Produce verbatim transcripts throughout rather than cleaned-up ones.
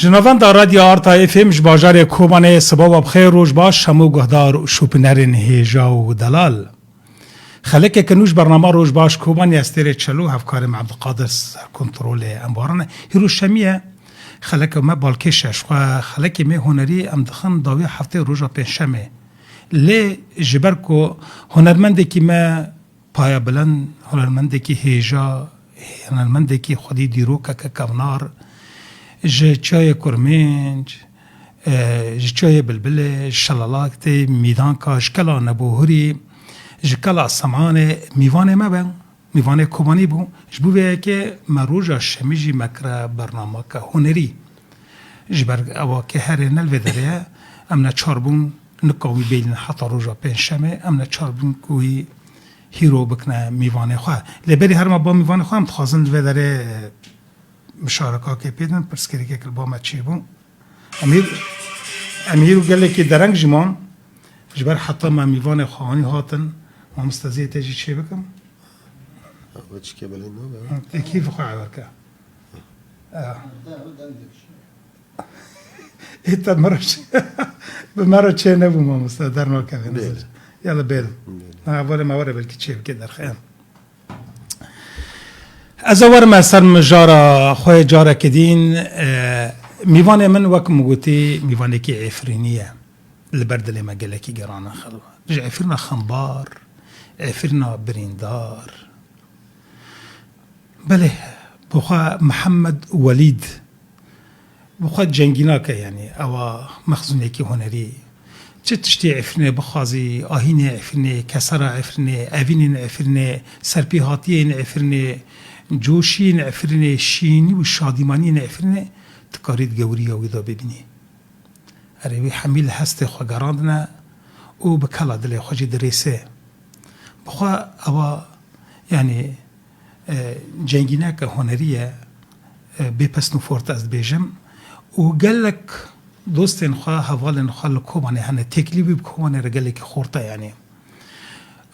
Ji navenda Radyo Arta F M ji bajarê Kobanê, siba we bi xêr, roj baş, hemû guhdar û şopînerên hêja û delal. Xelekeke nû ji bernama Roj Baş Kobanê, ez Têrê Çelo, hevkarê me Ebdulkadir ser kontrolê em baran e. Hîro şemî ye, xeleke me balkêş e, ji xwe xelekê me hunerî em dixin dawiya heftê roja pêncşemê. Lê ji ber ku hunermendekî me payebilind, hunermendekî hêja, hunermendekî xwedî dîrokeke kevnar, ji çiyayê Kurmênc, e, ji çiyayê Bilbilê, ji Şelalak tê, Mîdanka, ji Kela Nebohurî, ji Kela Semanê mîvanê me be, mîvanê Kobanî bû. Ji bo vê yekê me roja şemî jî me kire bernameke hunerî. Ji ber ewa ke herê ne li vê derê ye, em neçar bûn, nika wî bêlin heta roja pêncşemê, em neçar bûn ku wî hîro bikine mîvanê xwe. Lê berî her me ba mîvanê xwe, em dixwazin li vê derê, e, mişarekakê pê din, pirsgirêkek li ba me çêbû. Em hîr-, em hîro gelekî dereng jî man, ji ber heta me mîvanê xwe anî hatin, mamoste zê te jî çê bikim. Ew çikê belê nabe. Tê kîf xwe ewer ke. Ê te mero çê, bi mero çê nebû mamoste, dernakeve. Bêle. Yala bêle. Bêle. Ha, were me were belkî çê bike derxeyan. Ez ê werime ser mijara xwe careke dîn, e, mîvanê min wek min gotî, mîvanekî Efrînî ye. Li ber dilê me gelekî geran in xelwa. Ji Efrîna xembar, Efrîna birîndar. Belê, bi xwe Mihemed Welîd, bi xwe cengînake, yanî ewa mexzûnekî hunerî. Çi tiştê Efrînê bixwazî, ahînê Efrînê, kesera Efrînê, evînên Efrînê, serpêhatiyên Efrînê, coşiyên Efrînê, şînî û şadîmaniyên Efrînê, tu karî di gewriya wî de bibînî. Erê, wî hemî li hestê xwe gerandine û bi kela dilê xwe jî dirêse. Bi xwe ewa, yanî, e, cengîneke hunerî ye, e, bê pesn û forte ez dibêjim. Û gelek dostên xwe, hevalên xwe li Kobanê hene. Têkilî wî bi Kobanê re gelekî xurt e, yanî.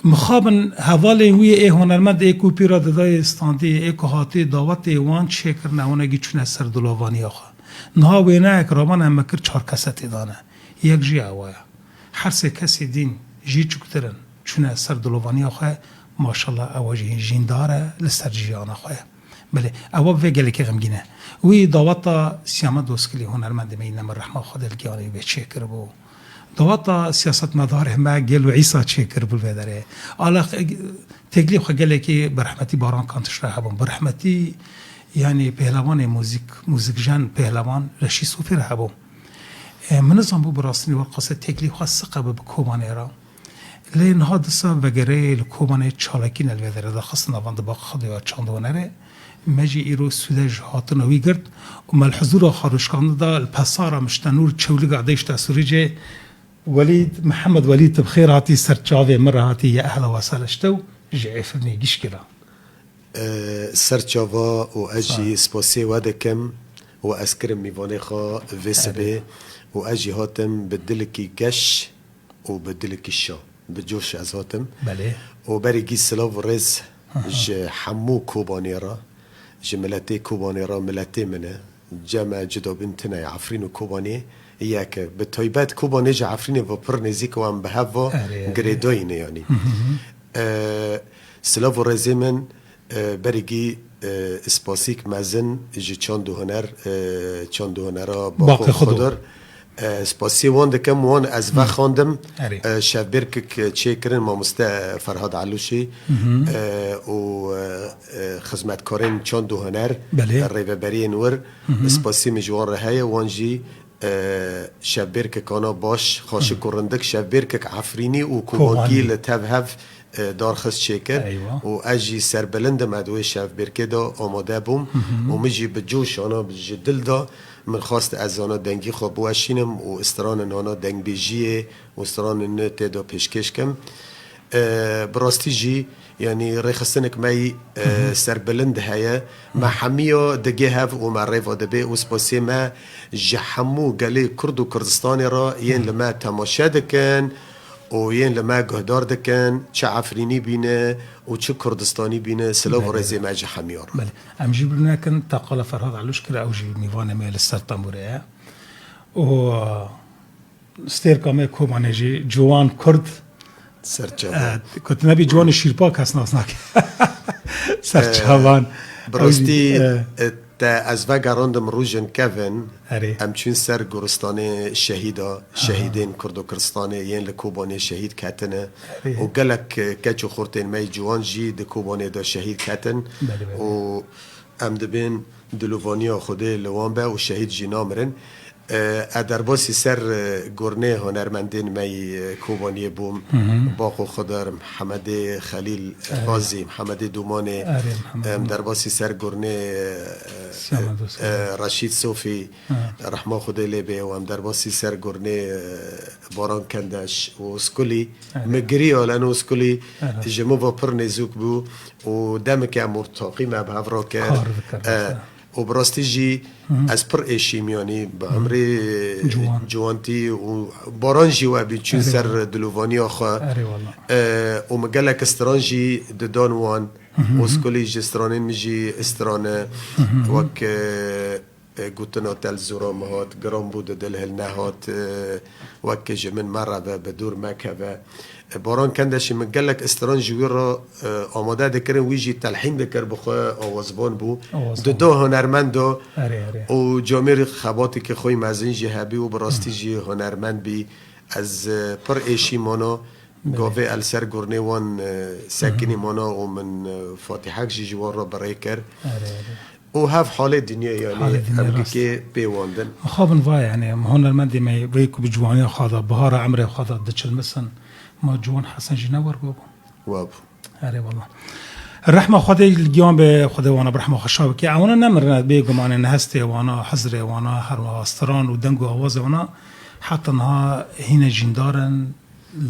Mixabin hevalên wî ê hunermend ê ku pîra didayê standê, ê ku hatê dawetê wan çêkirine, wana gî çûne ser dilovaniya xwe. Niha wêneyek raman em me kir çar kesetê dane. Yek jî ewa ye. Her sê kesê dîn jî çûktir in, çûne ser dilovaniya xwe, maşallah ewa jî jîndar e li ser jiyana xwe ye. Belê, ewa bi vê gelekî xemgîn e. Wî daweta Siyame Doskilî hunermendê me yî nemir rehma Xwedê li giyanê wî bê çêkiribû. Daweta siyasetmedarê me Gelo Îsa çêkiribû li vê derê. Ala têkilî xwe gelekî bi rehmetî Baran Kantiş re hebûn. Bi rehmetî, yanî pehlevanê muzîk, muzîkjen pehlevan Reşîd Sofî re hebûn. E, min nizanbû bi rastî wek qasê têkilî xwe siqe bi, bi Kobanê re. Lê niha disa vegereyê li Kobanê çalakî ne li vê derê daxistin, navenda Baqa Xwedê ya çand û hunerê. Me jî îro sûde ji hatina wî girt û me li hizûra xwe rûşkandin da li Pesara Miştenûr Çewliga Deşta Sûricê. Welîd, Mihemed Welîd, tu bi xêr hatî, ser çavê min re hatî, ya ehla wesela ji te û ji Efrînê gişkî re. E, ser çava û ez jî spasê we dikim û ez kirim mîvanê xwe vê sibê û ez jî hatim bi dilekî geş û bi dilekî şa, bi coş ez hatim. Belê. Û berî gî silav û rêz ji hemû Kobanê re, ji miletê Kobanê re, miletê min e. Cem e, cudabûn tune ye. Efrîn û Kobanê yek e. Bi taybet Kobanê ji Efrînê ve pir nêzîk û em bi hev ve girêdayî ne yanî. Hı hı. E, silav û rêzê min, e, berî gî, e, spasîk mezin ji çand û huner, e, çand û hunera Baqê Baqê Xudur. Xudur. E, spasiyê wan dikim, wan ez vexandim. Erê. E, şevbêrkik çêkirin mamoste Ferhad Elûşî, e, û, e, e, xizmetkarên çand û huner, Belê. Rêveberiyên wir. Spasî min ji wan re heye, wan jî, e, şevbêrkikana baş, xaşik û rindik, şevbêrkik efrînî û Kobanî. Kobankî li tev hev, e, darxist çêkir. Eywa. Û ez jî serbilind im, ez di wê şevbêrkê de amade bûm. Û min jî bi coş ana ji dil de min xwest ez ana dengî xwe biweşînim û stranên ana dengbêjiyê û stranên nû tê de pêşkêş kim. E, bi rastî jî, yanî rêxistinek me yî, e, serbilind heye. Me hemiya digê hev û me rêva dibê û spasê me ji hemû gelê Kurd û Kurdistanê re yên li me temaşe dikin û yên li me guhdar dikin, çi Efrînî bîne û çi Kurdistanî bîne, silav û Belê. Rêzê me ji hemiya re. Belê. Em jî bîr nekin, te qala Ferhad Elûş kir, ew jî mîvanê me li ser tembûrê ye. Û stêrka me Kobanê jî ciwan Kurd. Serçavan. E, ku tu nebî ciwanê şîrpa kes nas nake. Serçavan. E, bi rastî, Ew jî, e, e, te ez vegerandim rojên kevin. Erê. Em çûn ser goristanê şehîda, şehîdên Kurdo Kurdistanê yên li Kobanê şehîd ketine. Erê. Û gelek, e, keç û xortên me yî ciwan jî di Kobanê de şehîd ketin. Belê, belê. Û em dibên dilovaniya Xwedê li wan be û şehîd jî namirin. E, e, derbasî ser, e, gurnê hunermendên me yî, e, Kobaniyê bûm. Baqo Xidar, Mihemedê Xelîl, Erê. Xazî, Mihemedê Dûmanê. Erê, Mihemed Em Dûman. Derbasî ser gurnê, e, Semed û e, Semed. Reşîd Sofî, Aha. Rehma Xwedê lê bê, û em derbasî ser gurnê, e, Baran Kendeş û Skulî. Erê. Min girî aleno Skulî, Erê. Ji min ve pir nêzûk bû û demeke em ortaqî me bi hev re kir. Kar dikir, E, mesela. Û bi rastî jî Hı hı. ez pir êşîm, yanî bi Hı hı. emrê Ciwan. Ciwantî û Baran jî we bî çûn Erê ser wala. Dilovaniya xwe. Erê wala. E, û min gelek stran jî didan wan. Hı hı. Û Skulî ji stranên min jî stran e. Hı hı. Wek, e, e, gotina te li zora min hat, giran bû di dil hilnehat, e, wek ji min mereve, bi dûr mekeve. E, Baran Kendeşî min gelek stran ji wî re, e, amade dikirin, wî jî telhîn dikir bi xwe, awazvan bû. Awazvan. Di do hunermend de Erê, erê. Û camêrî xebateke xwe yî mezin jî hebî û bi rastî Hı. jî hunermend bî. Ez, e, pir êşî mana. Belê. Gavê el ser gurnê wan, e, sekinî Hı hı. mana û min, e, fatîhek jî ji wan re bi rê kir. Erê, erê. Û hev halê dinyê, yanî Halê dinyê, em rast. Dikê pê wan din. Mixabin va, yanî, em hunermendê me wê ku bi ciwaniya xwe de, bihara emrê xwe de diçilmisin, ma ciwan Hesen jî ne wer bû? Wa bû. Erê wala. Rehma Xwedê li giyan be, Xwedê wana bi rehma xwe şa bike. Ewana nemirine, bêgumanê ne hestê wana, hizrê wana, her wiha stran û deng û awazê wana heta niha hîne jîndar in,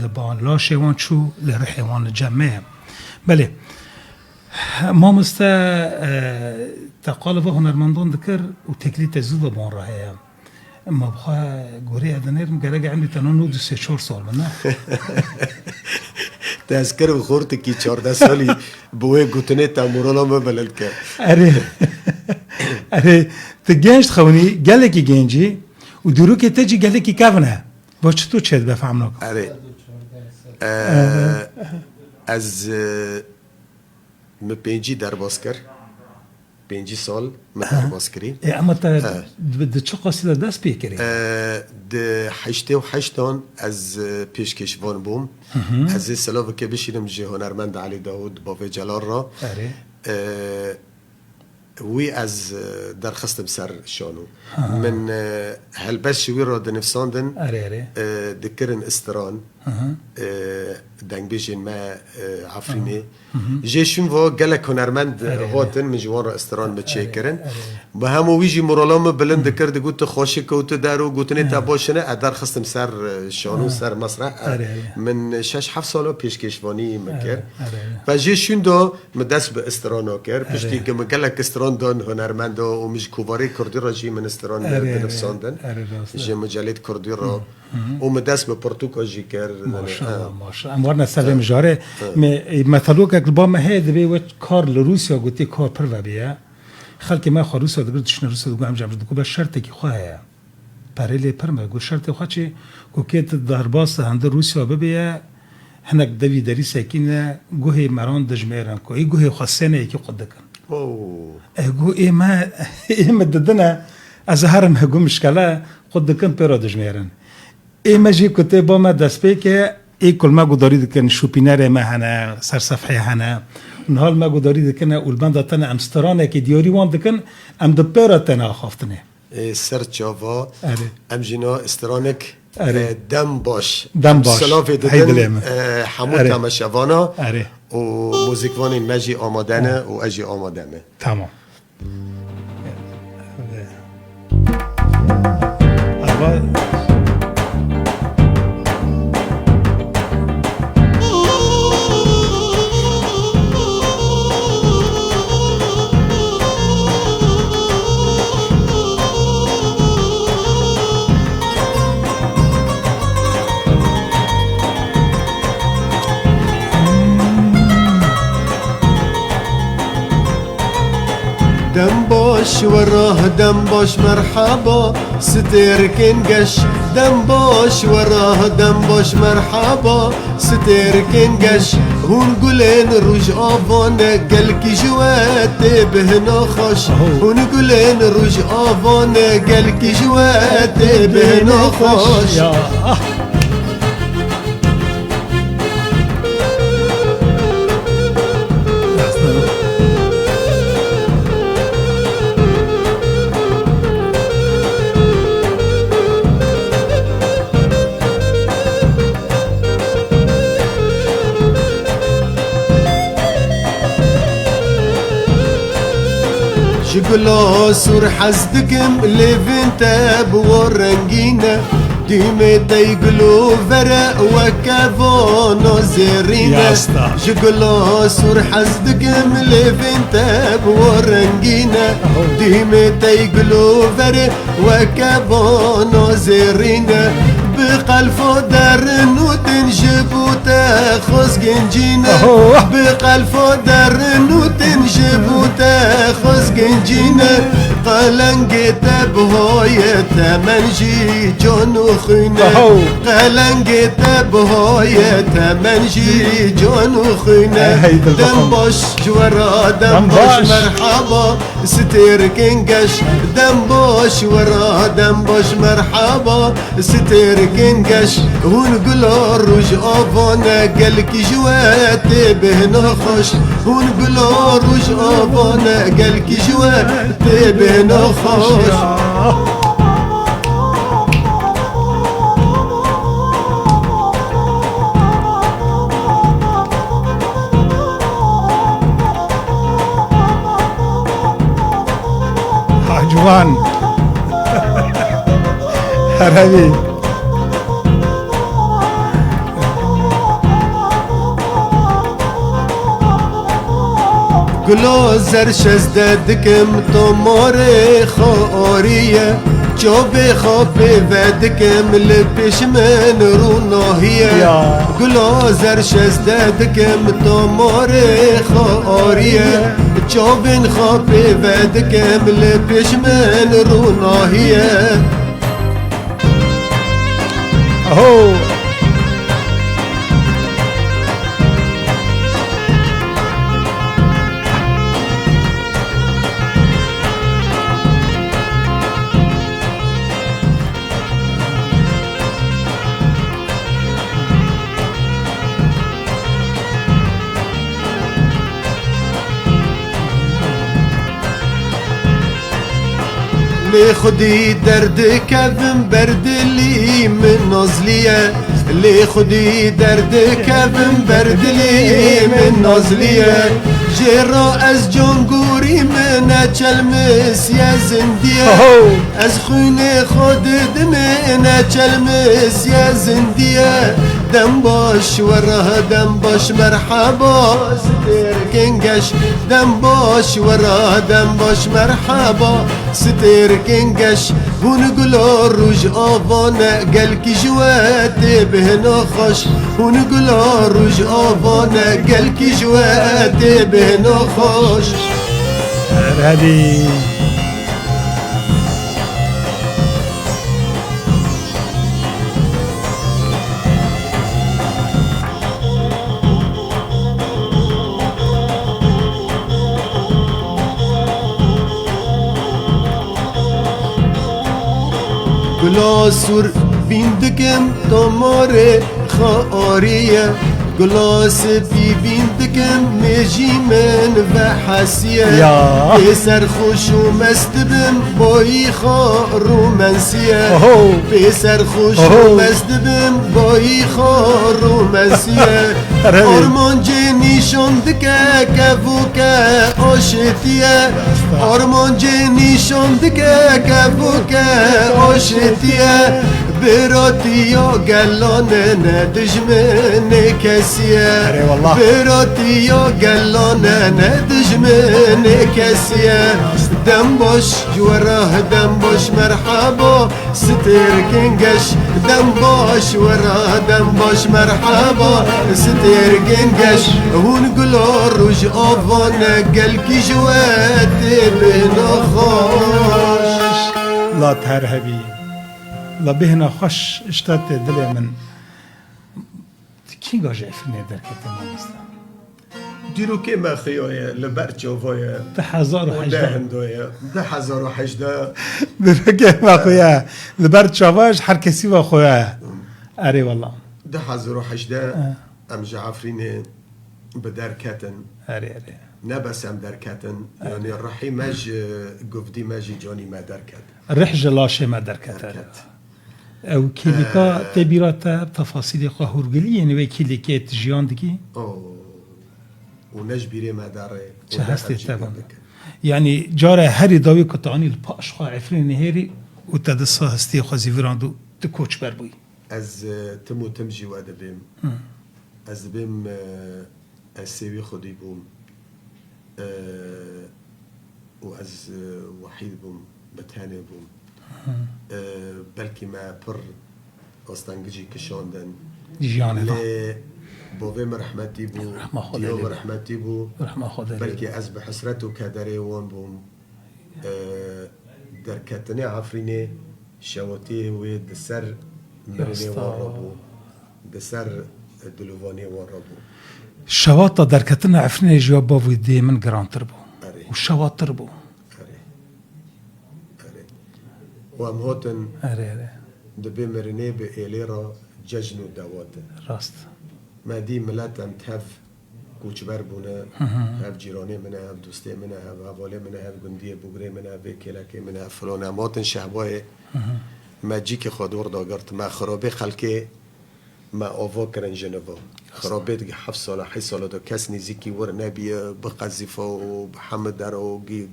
li ba laşê wan çû, li rihê wan li cem me ye. Belê. Mamoste, e, te qala va hunermendan dikir û têkilî te zû ve ban re heye. Ma bi xwe goreyê dinêrim, gerek emrî te nod û sê çar sal be, ne? Te ez kirim xortekî çardeh salî, bi wê gotinê te morala min bilind kir. Erê. Erê, tu genç dixewnî, gelekî genc î û dîrokê te jî gelekî kevin e. Va çito çêdibe, fehm nakim. Erê. Ee, ez, e, min pêncî derbas kir. Pêncî sal min Aha. derbas kirî. E, ama te He. di, di çi qasî de dest pê kirî? E, di heştê û heştan ez, e, pêşkêşvan bûm. Hı hı. Ez ê silaveke bişînim ji hunermend Elî Dawûd, bavê Celal re. Erê. E, wî ez, e, derxistim ser şano. Ha. Min, e, helbest ji wî re dinivsandin, Erê, erê. e, dikirin istiran, Hı hı. e, dengbêjên me, e, Efrînê. Hı hı. Jê şûn va gelek hunermend Erê, erê. hatin, min ji wan re istiran min Erê, çêkirin. erê. Bi hemû wî jî morala min bilind dikir, digot, "Tu xweşik kewtî der û gotinê te Hı. baş e." Ez derxistim ser, e, şano, Hı. ser mesreh. E, Erê, erê. min şeş heft sala pêşkêşvanî min Erê, kir. erê, erê. Ve jê şûn de min dest bi istirana kir. Piştî Erê. ku min gelek istiran dan hunermenda û min ji kovarê kurdî re jî min istiran Erê, erê. dinivsandin. Erê, rast e. Ji mucelêd kurdî re. Hı. Û min dest bi pirtûka jî kir. Maşallah, Ha. maşallah. Em warine ser vê Ha. mijarê. Ha. Me, e, metelokek li ba me heye, dibê we kar li Rûsya gotê kar pir vebiye. Xelkê me xwe Rûsya dibir, dişine Rûsya digot, em jî em jî digot, be şertekî xwe heye. Perê lê pir me. Got, "Şertê xwe çi?" Got, "Kê tu derbas hende Rûsya bibiye, hinek devî derî sekîne, guhê meran dijmêrin ku ê guhê xwe sêne yekî qut dikin. Oo. E, gu ê me, ê me didine, ez herim he gu mişkele qut dikin pê re dijmêrin. Ê me jî ku tê ba me destpêke, ê ku li me gudarî dikin, şopînerê me hene, sersefhê hene. Niha li me gudarî dikine û li benda te ne em stranekê diyarî wan dikin, em di pê re têne axaftinê. Ê, ser çava, Erê. Em jî na stranek, Erê. E, dem baş. Dem baş. Silavê Hey didin, dilê min. E, hemû Erê. Temaşevana Erê. Û muzîkvanên me jî amade ne Ha. Û ez jî amade me. Tamam. Ava Dem baş, wera dem baş, merhaba, stêrkên geş. Dem baş, wera dem baş, merhaba, stêrkên geş. Hûn gulên Rojava ne, gelkî ji we tê bihna xweş. Aho. Hûn gulên Rojava ne, gelkî ji we tê bihna xweş. Ya. Ji gula sûr hez dikim, lêvên te bi we rengîn e. Dîmê te yî gul û vere weke vana zêrîn e. Ya sta. Ji gula sûr hez dikim, lêvên te bi we rengîn e. Aho. Dîmê te yî gul û vere weke vana zêrîn e. Bi qelfa derin û din ji bo te xwezgên cîn e. Aho. Bi qelfa derin û din ji bo te xwezgên cîn e. Qelengê te biha ye, temen jî can û xwîn e. Aho. Qelengê te biha ye, temen jî can û xwîn e. Hey, hey, dil Dem bixwim. Baş, ji we re dem Dem baş, baş. Merhaba, stêrkên geş. Dem baş, we re dem baş, merhaba, stêrkên geş. Hûn gula Rojava ne, gelkî ji we tê bihna xweş. Hûn gula Rojava ne, gelkî ji we tê bihna xweş. Ha, ciwan. Herhevî. Gulo zer şezde dikim, tomarê xwe ariye. Çavê xwe pê ve dikim, li pêş min rûnahî ye. Ya. Gulo zer şezde dikim, tomarê xwe ariye. Çavên xwe pê ve dikim, li pêş min rûnahî ye. Aho! Lê xwedî derdikevim ber dilî min nazlî ye. Lê xwedî derdikevim ber dilî min nazlî ye. Jê re ez cangûrî min e çelmisiye zindî ye. Ho! Ez xwînê xwe didimê ne çelmisiye zindî ye. Dem baş we re dem baş merheba stêrkên geş. Dem baş we re dem baş merheba stêrkên geş. Hûn gula Rojava ne gelkî ji we tê bihna xweş. Hûn gula Rojava ne gelkî ji we tê bihna xweş. Her hebî. Gula sûr bîn dikim, tomarê xwe ariye. Gula spî bîn dikim, mêjî min vehesiye. Ya. Pê serxweş û mest dibim, bayî xwe rûmensiye. Oho. Pê serxweş û Oho. mest dibim, bayî xwe rûmensiye. Erê. Armancê nîşan dike kevûke aşêtiye. Armancê nîşan dike kevûke aşêtiye. Biratiya gelane ne dijminê kesiye. Erê wallah. Biratiya gelane ne dijminê kesiye. Dem baş ji we re dem baş merhaba. Stêrkên geş, dem baş we re, dem baş merheba. Stêrkên geş, hûn gula rojava ne, gelkî ji we tê bêhna xweş. La te her hebî, la bêhna xweş işte tê dilê min. Tu kî gaje Efrînê derkete mamoste? Dîrokê me xuya ye, li ber çava ye. Du hezar û hejdeh. Û de hendo ye. Du hezar û hejdeh. Dîrokê me xuya ye. Li ber çava ji her kesî ve xuya ye. Erê wela. Du hezar û hejdeh em ji Efrînê bi derketin. Erê, erê. Ne bes em derketin. Erê. Yanî rihî me ji guvdî me jî canî me derket. Rih ji laşê me derket. Derket. Ew kîlîka Ee. tê bîra te, tefasîlê xwe hûrgilî yên wê kîlîkê tu jiyan dikî? Oo. Û ne ji bîrê me derê. Çi Û ne hestê ev jî te bûn? Dikin. Yanî cara herî dawî ku tu anî li paş xwe Efrînê nihêrî û te disa hestê xwe zîvirand û tu koçber bûyî? Ez, e, tim û tim jî we dibêm. Hı. Ez dibêm, e, ez sêwî xwedî bûm. E, û ez, e, wehîd bûm, bi tenê bûm. Hı. E, belkî me pir astengicî kişandin. Jiyanê de. Lê bavê min rehmetî bû, Rehma Xwedê diyo lê min be. rehmetî bû. Rehma Xwedê lê Belkî be. ez bi hesret û kederê wan bûm. E, derketinê Efrînê şewatiyê wê di ser mirinê Rasta. wan re bû. Di ser dilovaniyê wan re bû. Şewata derketina Efrînê ji ya bav û dê min girantir bû. Erê. Û şewatir bû. Erê. Erê. Û em hatin Erê, erê. di bê mirinê bi êlê re cejn û dewat e. Rast. Me dî milet em tev koçber bûne, Hı hı. hev cîranê min e, hev dostê min e, hev hevalê min e, hev gundiyê bûgirê min e, hev vê kêlekê min e, hev filan e. Em hatin Şehbayê, Hı hı. me cîkê xwe dor dagirt, me xirabê xelkê me ava kirin ji niva. Xirabê di heft sala, heyş sala de kes nêzîkî wir nebiye, bi qezîfa û bi hemidera û gî-,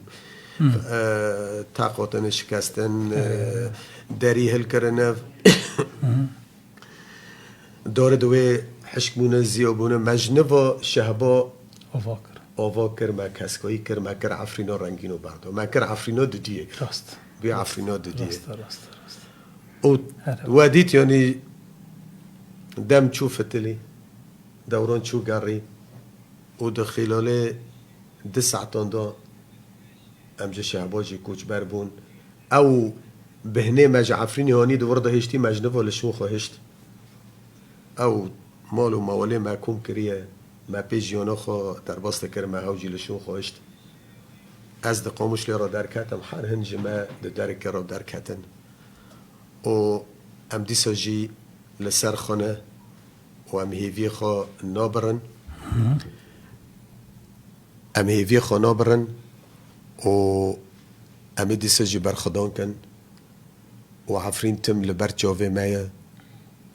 Hı. e, teq hatine şikestin, e, Hı. derî hilkirine. Hı. Dore di wê hişk bûne, ziya bûne, me ji niva Şehba Ava kir. ava kir, me keskayî kir, me kir Efrîna rengîn û berdo. Me kir Efrîna didiyê. Rast. Bî Efrîna didiyê. Rast, rast, rast. Û Her we dît, yanî dem çû fitilî, dewran çû gerî û di xîlalê du saetan de em ji Şehba jî koçber bûn. Ew bihnê me ji Efrînê hanî di wir de hiştî, me ji niva li şûn xwe hişt. Ew mal û mewalê me kom kiriye, me pê jiyana xwe derbas dikir, me hew jî li şûn xwe hişt. Ez di Qamişlê re derketim, her hin ji me di derikê re derketin. Û em dîsa jî li ser xwe ne û em hêviyê xwe nabirin. Hı. Em hêviyê xwe nabirin û em ê dîsa jî berxwedan kin û Efrîn tim li ber çavê me ye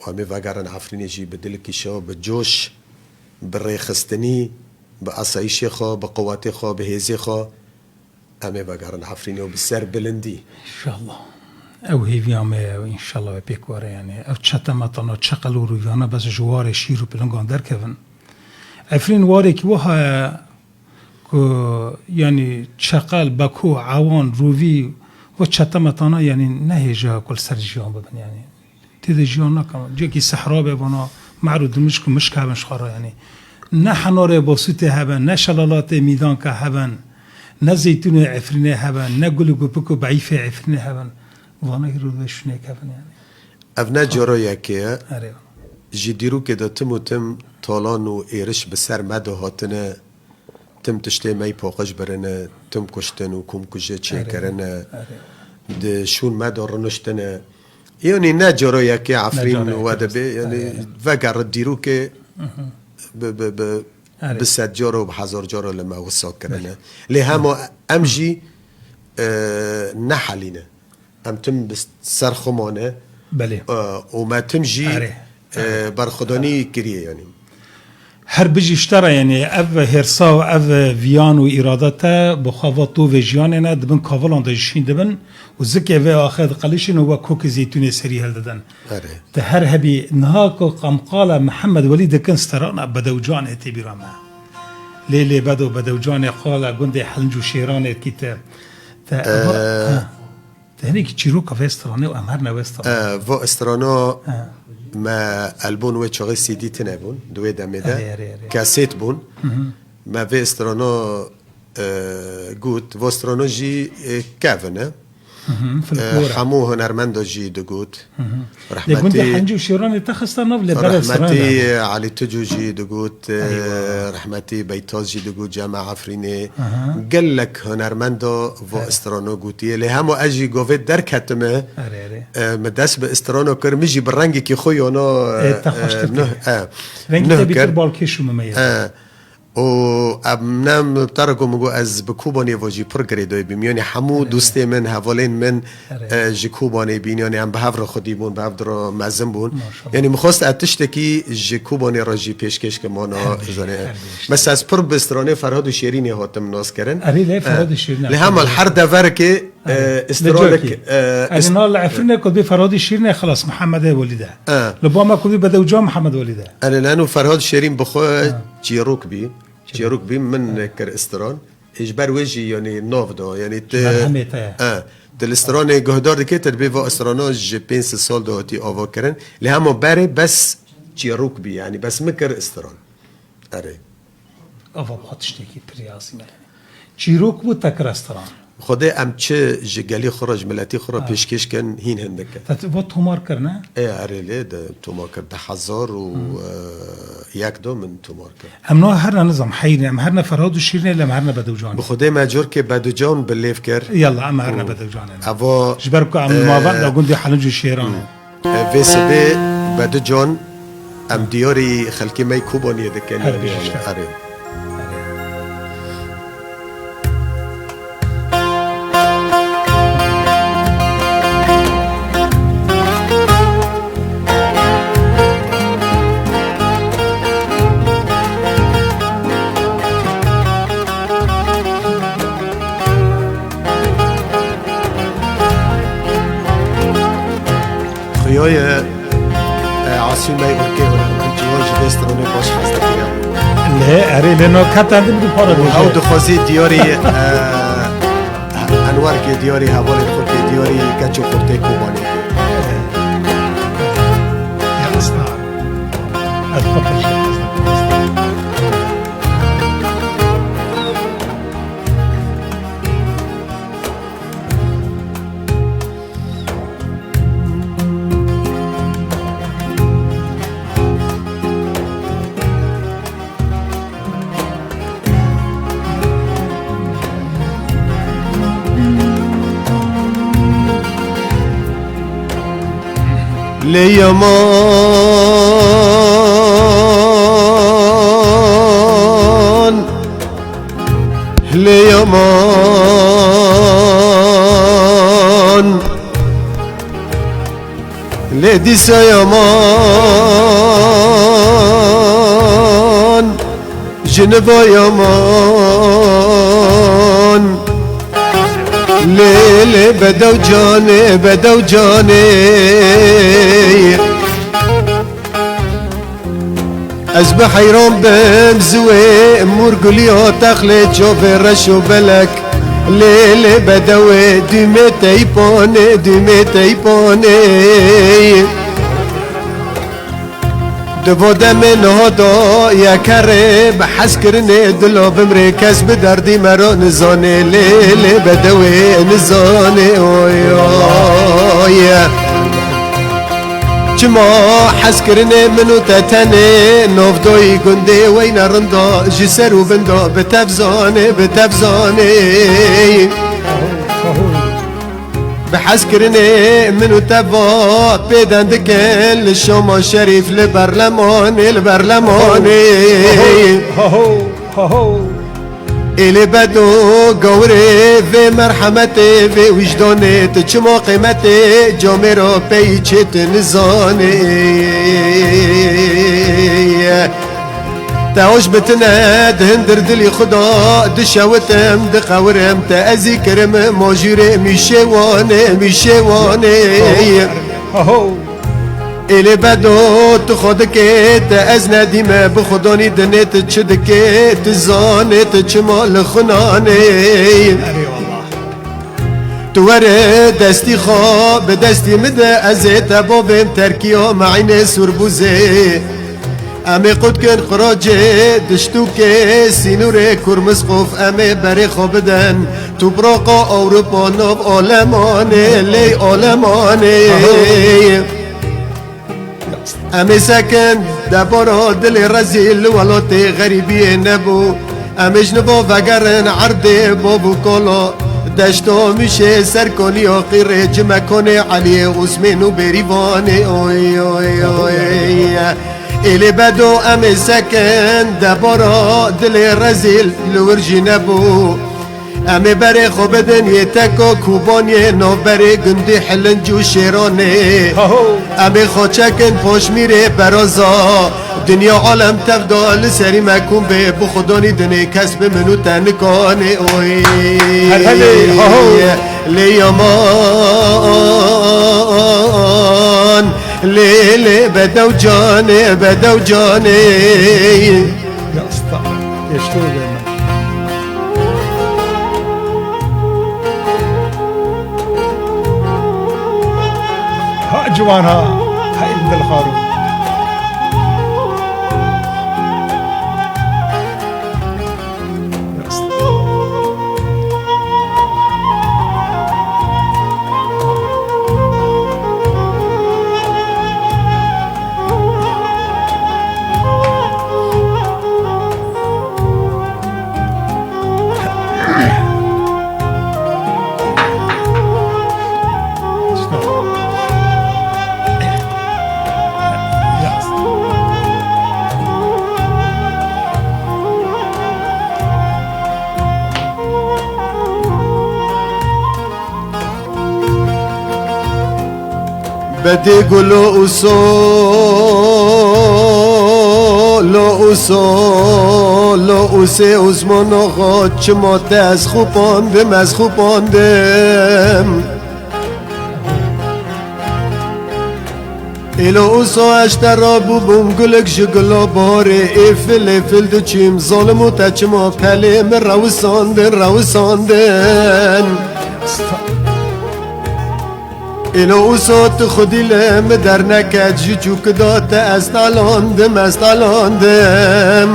û em ê vegerin Efrînê jî bi dilekî şa, bi coş, bi rêxistinî, bi esayîşê xwe, bi quwetê xwe, bi hêzê xwe em ê vegerin Efrînê û bi ser bilindî. Înşallah. Ew hêviya me ye û înşallah wê pêk were, yanî ev çetemetana, çeqel û rûviyana bes ji warê şîr û pilingan derkevin. Efrîn warekî wiha ye ku, yanî, çeqel, beko, ewan, rûvî, we çetemetana, yanî, ne hêja ku li ser jiyan bibin, yanî. Tê de jiyan nakin. Cihekî sehra be, vana mehr û dimişk û mişk hebin ji xwe re, yanî. Ne henarê basûtê hebe, ne şelalatê mîdanke heben, ne zeytûnê Efrînê heben, ne gul û gupik û beîfê Efrînê heben. Vana îro vê şûnê kevin, yanî. Ev ne cara yekê ye. Erê. Ji dîrokê de tim û tim talan û êriş bi ser me de hatine. Tim tiştê me yî paqij birine, tim kuştin û komkujê çêkirine. Erê. Erê. Di şûn me de riniştine. Yanî ne caro yekê Efrîn we dibe, yanî vegere dîrokê bi, bi, bi, bi sed caro, bi hezar caro li me wisa kirine. Lê hema em jî, e, nehelîne. Em tim bi ser xwe mane. Belê. E, û me tim jî, Erê. e, berxwedanî kiriye yanî. Her bijî ji te re, yanî ev hêrsa û ev viyan û îrada te bi xwe va tovê jiyanê ne, di bin kavilan de jî şîn dibin û zikê vê axê diqelişin û wek kokê zeytûnê serî hildidin. Erê. Te her hebî niha ku qamqala Mihemed Welî dikin, strana Bedewcanê tê bîra me. Lê lê Bedo, Bedewcanê qala gundê Helinc û Şêranê kî te. Te Ee, ha. Te hinekî çîroka vê stranê û em herne wê stranê. Ee, vo strano Ha. me elbûn wê çaxê C D tine bûn, di wê demê de. Erê, erê, erê. Kesêt bûn. Hı hı. Me vê strano, e, got, vo strano jî, e, kevin e. Hı hı, E, folklor e. Hemû hunermenda jî digot. Hı hı. Lê gundê Rehmetî, Hencî û Şêranê te xiste nav lê berê rehmetî stranê de. Elî Tucu jî digot, e, Eywa. Rehmetî Beytaz jî digot, Cema Efrînê. Hı hı. Gelek hunermenda vo Erê. strano gotiye. Lê hema ez jî govê derketime, Erê, erê. e, me dest bi strano kir, min jî bi rengekî xwe yana, Ê, te e, xweştir nuh, kir. e, Rengî nuh te bîtir kir. Balkêş û mimeyê. E, û em ne, min te re ku min got, ez bi Kobanê ve jî pir girêdayî bîm. Yanî hemû Erê. dostê min, hevalên min, Erê. e, ji Kobanê bîn. Yanî em bi hev re xwedî bûn, bi hev re mezin bûn. Maşallah. Yanî min xwest ez tiştekî ji Kobanê re jî pêşkêş kim, mana Her bijî, zanê. her bijî. Mesela ez pir bi stranê Ferhad û Şêrînê hatim nas kirin. Erê, lê E, Ferhad û Şêrîn lê hemal her deverekê, Erê. e, Li stranek, cokî. e, Erê, ist- na li Efrînê ku bê Ferhadî Şêrînê xilas Mihemedê Welî de. E. Li ba me ku bê Bedewcan Mihemed Welî de. Erê, leno Ferhad Şêrîn bi xwe Ha. çîrok bî. Çîrok bî, min kir stran. Ê, ji ber wê jî, yanî, nav da. Yanî, tu, Ji ber hemê te ye. e, tu li stranê guhdar dikê, tu dibê va strana ji pênc sed sal de hatî ava kirin. Lê hema berê bes çîrok bî, yanî, bes min kir stran. Erê. Ava bi xwe tiştekî pir yazî me. Çîrok bû, te kir stran. Xwedê em çi ji gelî xwe re, ji miletî xwe re Ha. pêşkêş kin, hîn hindik e. Te tu va tomar kir, ne? Ê, erê lê de tomar kir. Du hezar û yek de min tomar kir. Em no her ne nizam heyî ne, em her ne Ferhad û Şîrînê, lê em her ne Bedewcanê. Bi Xwedê me corkê Bedewcan bi lêv kir. Yalla, em her ne Û Bedewcanê ne. Evo, Ji ber ku em li e, mavend de gundê Helinc û Şêranê. e, vê sibê Bedewcan em diyarî xelkê me yê Kobaniyê dikin, Her yanî bijî wan işte. Erê. Xuya ye, e, Asî me yê Urkê hunermend ciwan ji vê stranê baş xwest dikire. Lê erê, lê no keten din du para Û bêje. Ew dixwazî diyarî, e, Enwerkê diyarî hevalên xwe kê, diyarî keç û xurtê Kobanê kê. Ya, esta. Ez xwe teşekkür ederim. Lê yaman, lê yaman, lê dîsa yaman, ji niva yaman. Lê, lê bedew canê, bedew canê. Ez bi heyran bim ziwê, mûr guliya texlê çavê reş û belek. Lê, lê bedewê dûmê teypanê, dûmê teypanê. Di vo demê niha da ye kerê, bi hezkirinê dila bimrê, kes bi derdî me re nizanê. Lê, lê bedewê nizanê, oy, oy. Çima hezkirinê min û te tenê, navdoyî gundê weyne rinda, ji ser û bin da bi tev zanê, bi tev zanê. Bi hezkirinê min û te va pêden dikin li Şama Şerîf, li berlemanê, li berlemanê. Ho, ho, ho, ho. Êlê bedo gawirê vê merhemetê, vê wijdanê, tu çima qîmetê camêra peyî çê tu nizanê. Te aş bi tine di hindir dilî xwe da, dişewitim, diqewirim, te ez î kirim, ma jûrê mîşê wanê, mîşê wanê. Aho. Êlê bedo tu xwe dikê, te ez nedîme, bi xwe danî dinê, tu çi dikê, tu zanê, tu çima li xwe nanê. Erê wallah. Tu were destî xwe bi destî min de, ez ê te bavêm terkiya me eynê sûrbûzê. Em ê qut kin qiracê diştûkê sînorê Kurmizqof, em ê berê xwe bidin topraqa Ewropa nav alemanê, lê alemanê. Em ê sekin debara dilê rezîl li welatê xerîbiyê nebû. Em ê ji niva vegerin erdê bav û kala, deşta Mûşê, Serkaniya, Qîrê, Cimekanê, Eliyê, Osmên û Bêrîvanê. Oy, oy, oy. Êlê bedo em ê sekin debara dilê rezîl li wir jî nebû. Em ê berê xwe bidin yê teka Kobaniyê, navberê gundî Hilinc û Şêranê. Aho. Em ê xwe çekin Paşmîrê, Beraza. Dinya alem tev da li serî me kom bê, bi xwe danî dinê kes bi min û te nikanê. Oy. Hele hele, aho. Lê yaman, lê lê bedew canê, bedew canê. Ya usta, geçti o zaman. Ha ciwan ha, ha îl dilxaro. Bedê gulo û so, lo û so, lo û sê Osmano xo, çima te ez xupandim, ez xupandim. Îlo û so ez te ra bûbûm gulek ji gula barê, êfil êfil diçîm, zalim û te çima pelê min rewisandin, rewisandin. Îlo û so tu xwedî li min derneket, ji çûkida te ez talandim, ez talandim.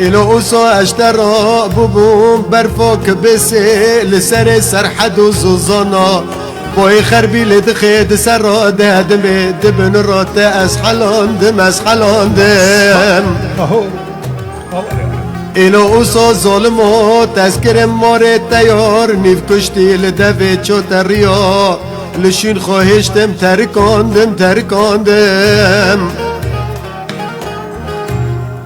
Îlo û so ez te ra bûbûm berfa kibisê, li serê Serhed û Zozana. Boyê xerbî lê dixê di ser ra dihedimê, di bin ra te ez helandim, ez helandim. Aho. Îlo û so zolimo tezkirim marê teyar, nîv kuştî li devê ço te riya, li şûn xwe hêştim terikandim, terikandim.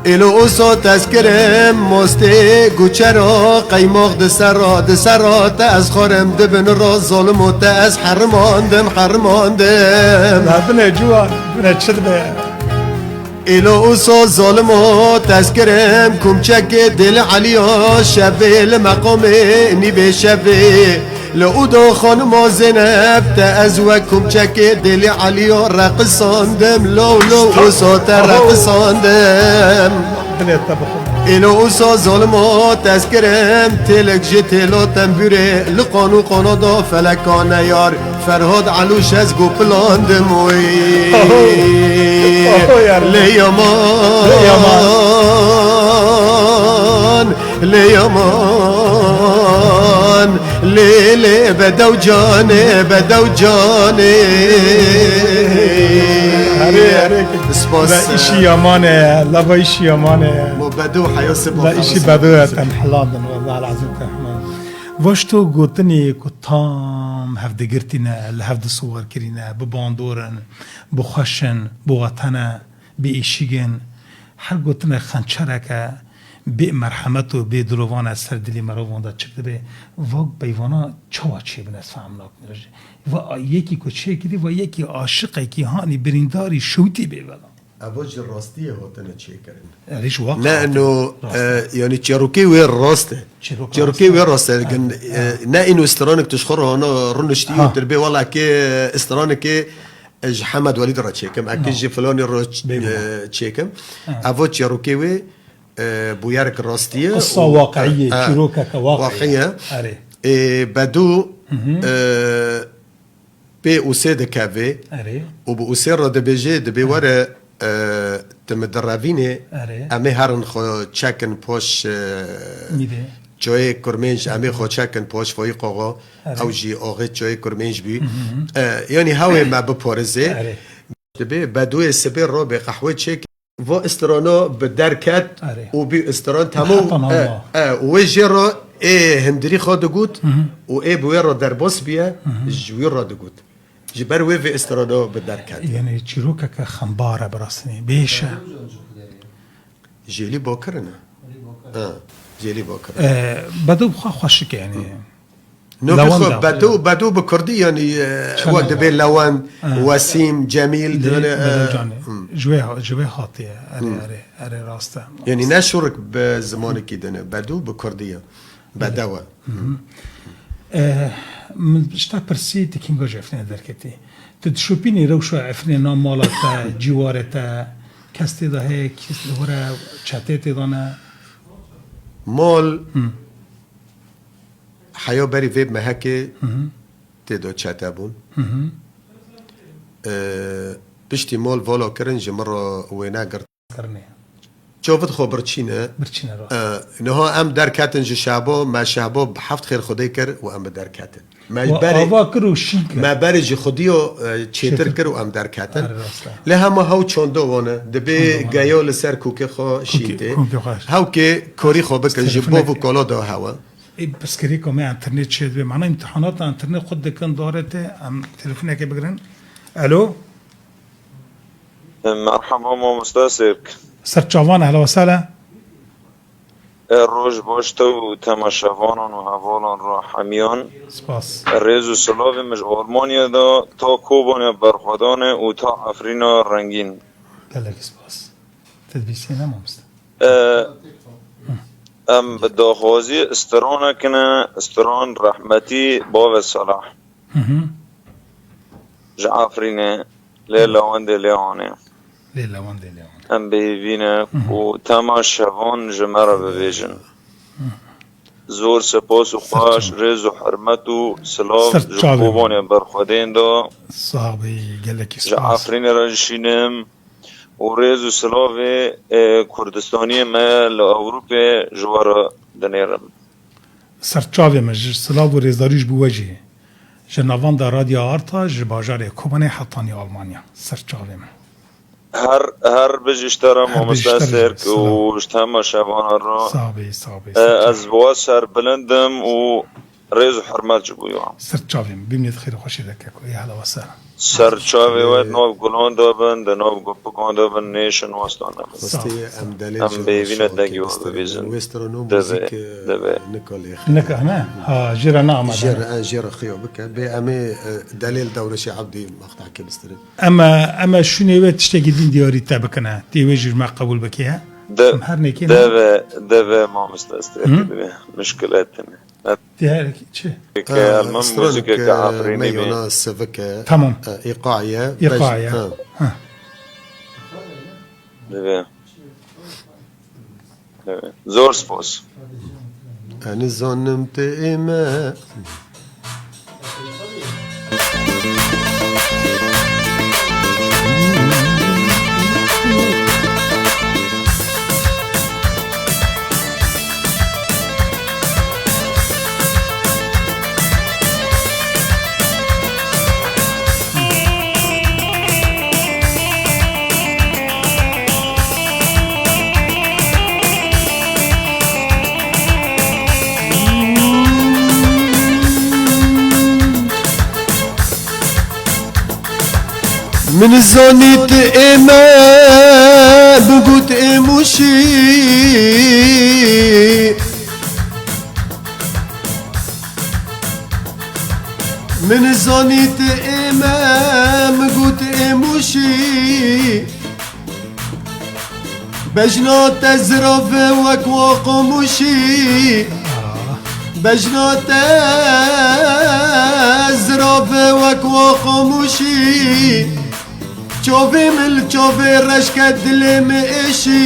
Îlo û so tezkirim mostê guçera qeymax di ser ra, di ser ra te ez xwarim, di bin ra zolim û te ez herimandim, herimandim. La binê ciwan, binê çi dibe? Îlo û so zolim û tezkirim kumçekê Dêli Eliya şevê li meqamê nîvê şevê. Li Udo xanima Zeynep te ez wek kumçekê Dêlî Eliya reqisandim, lo lo uso te reqisandim. Dilê te bixwe. Îlo uso zolimo tezkirim, têlek ji têlo tembûrê, li qan û qanoda feleka neyar, Ferhad Elûş ez gopilandim oy. Oho. Oho yar. Lê yaman. Lê yaman. Lê yaman, lê, lê, bedew canê, bedew canê. Herê, herê. Spas. La işi yaman e, la va işi yaman e. Mo bedew heya seba. La işi bedew e, te em helandin, vallahi lazim te helandin. Vaşto gotinê ku tam hevdigirtî ne, li hev disiwar kirî ne, bi bandor in, bi xweş in, bi weten e, bi êşîg in. Her gotinê xençerek e, bê merhemet û bê dilovan e ser dilê mirovan de çik dibe. Va peyvana çawa çêbin ez fehm nakim. Va yekî ku çêkirî, va yekî aşiqekî hanî birîndarî şewitî bê vela. Evo ji rastiyê hatine çêkirin. Erê ji waqt Ne, hatine. No, Rast e. E, yani çîrokê wê rast e. Çîroka Çîrokê rast e. wê rast e. Ha. Gin, e, Ha. ne îno stranek tu ji xwe re hana rûniştî Ha. û tu bê wela ke stranek e ji Hemed Welîd re çêkim. Eke No. ji filanê re ç-, Bê bî. e, çêkim. Ha. Evo çîrokê wê, e, bûyerek rastî ye Qisa û, waqiî ye, e, e, çîrokeke waqiî ye. waqiî ye. Erê. E, Bedû, Hı hı. e, pê Ûsê dikeve Erê. û bi Ûsê re dibêje, dibê Erê. were, e, tu min direvînê, Erê. em ê herin xwe çekin paş, e, Nîvê. çoyê Kurmênc, em ê xwe çekin paş Fayîq Axa, Erê. ew jî axê çoyê Kurmênc bî. Hı hı. E, yanî hewê me biparêze. Erê. Dibê Bedûyê sibê rabe qehwê çêke. Va strana bi derket Erê. û bî stran temam. Heta e, niha. e, û wê jê re ê hindirî xwe digot Hı hı. û ê bi wê re derbas biye, Hı hı. ji wî re digot. Ji ber wê vê strana bi derket. Yani çîrokeke xembar e bi rastî. Bêş e. Jêlî Bakir ne? Ha, Jêlî Bakir. E, Bedû bi xwe xweşik e yani. No, Lewend xwe e. Bedû, Bedû bi kurdî, yanî, e, Çend we e? dibê Lewend, Ha. Wesîm, Cemîl, Dê, dibêne, e, Bedû canê. Hmm. Ji wê ha-, ji wê hatiye. Erê, Hmm. erê, erê, rast e. Yanî ne şûrik bi zimanekî din e. Bedû bi kurdî ye. Bedew e. Hı hı. E, min ji te pirsî, tu kînga ji Efrînê derketî? Tu dişopînî rewşa Efrînê, na mala te, cîwarê te, kes tê de heye, kes li wir e, çetê tê de ne? Mal Hı. Heya berî vê mehekê Hı hı. tê de çete bûn. Hı hı. Ee, piştî mal vala kirin ji min re wêne girt. Kirinê. Çavit xwe birçîne. Birçîne, rast. Ee, niha em derketin ji şehba, me şehba bi heft xêr Xwedê kir û em bi derketin. Me Wa berê, ava kir û şîn kir. me berê ji Xwedî yo, e, çêtir Çêtir. kir û em derketin. Erê, rast e. Lê hema hew çanda wan e. Dibê Çanda wan e. geya li ser kûkê xwe Kûkê, şîn tê. kûkê xwe. Hewkê korî xwe bikin ji Serfine bov û ke- kala de hewe. Ê, pirsgirêka me înternet çêdibe. Mana îmtihanata înternet xwe dikin dare te, em telefoneke bigirin. Alo? Merhaba mamoste Sêrk. Ser çavan, ehla we sehla. E, roj baş te û temaşevanan û hevalan re hemiyan. Spas. Rêz û silavê min ji Almanya de ta Kobaniya Berxwedan e û ta Efrîna Rengîn. Gelek spas. Te dibîsîne mamoste. E, em bi daxwazî stranek ne, stran rehmetî Bavê Salah. Hı hı. Ji Efrînê, lê lewendê lê anê. Lê lewendê lê anê. Em bi hêvî ne Hı hı. ku temaşevan ji me re bibêjin. Hı. Zor spas û Ser xweş, çav. rêz û hurmet û silav Ser ji çavê Kobaniya Berxwedên de. Sax bî, gelekî Ji spas. Efrînê re jî şînim. û rêz û silavê, e, Kurdistaniyê me li Ewropê ji we re dinêrim. Ser çavê min ji silav û rêzdarî ji bo we jî. Ji navenda Radyo Arta, ji bajarê Kobanê hetanî Almanya. Ser çavê min. Her, her bijî ji te re Her bijî mamoste ji te re Sêrk silav. û ji temaşevana re. Sax bî, sax bî, E, sax bî. ez bi we serbilind im û Rêz û hurmet ji bo wan. Ser çavê min. Bimînê di xêr û xweşê de keko. Ê hela we ser. Ser çavê we di nav gulan de bin, di nav gupikan de bin, nêşin westan de bin. Rastî em delê Em ji bêvîne şawatê dengê we bistire. bibîzin. Wê stira no Divê, muzîk, e, divê. nika lêxê. Nika, ne? Ha, jê re naamade, Jê ne? re, e, jê re xiyo bike. Bê em ê, e, delê li Dewrêşê Ebdî maqtakê bistirin. Em e, em e şûnê wê tiştekî din diyarî te bikine. Tê wê jî ji me qebûl bike, he? De-, Em her nêkê ne? Deve, deve mamoste Hı? Stêrkê deve. Muşkile tine. Diğer çi? Ke Ha, Elman stran muzîkeke ke Efrînî bî. meyona sivike, Tamam. e, îqaye, Îqaye. bej-, ha. Ha. Divê. Divê. Zor spas. Ez nizanim tê ê me. Min zanît ê me, min got ê Mûşî. Min zanît ê me, min got ê Mûşî. Bejna te zirav e wek wa qamûşî. Bejna te zirav e wek wa qamûşî. Çavê min li çavê reş ke dilê min êşî.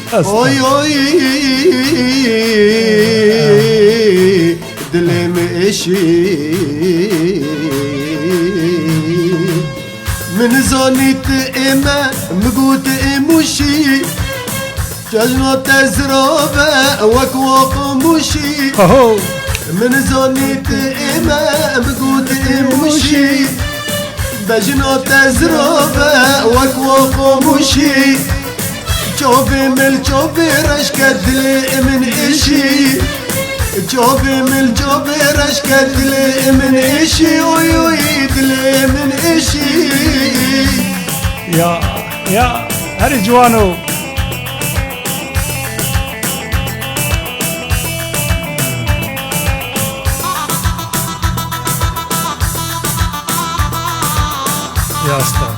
Estağfurullah. Oy, oy, dilê min êşî. Min zanît ê me, min got ê Mûşî. Bejna te zirav e wek wa qamûşî. Aho. Min zanît ê me, min got ê Mûşî. Bejna te zirav e wek wa qamûşî. Çavê min li çavê reş ke dilê min êşî. Çavê min li çavê reş ke dilê min êşî. Oy, oy, dilê min êşî. Ya, ya, herî ciwano. Ya star.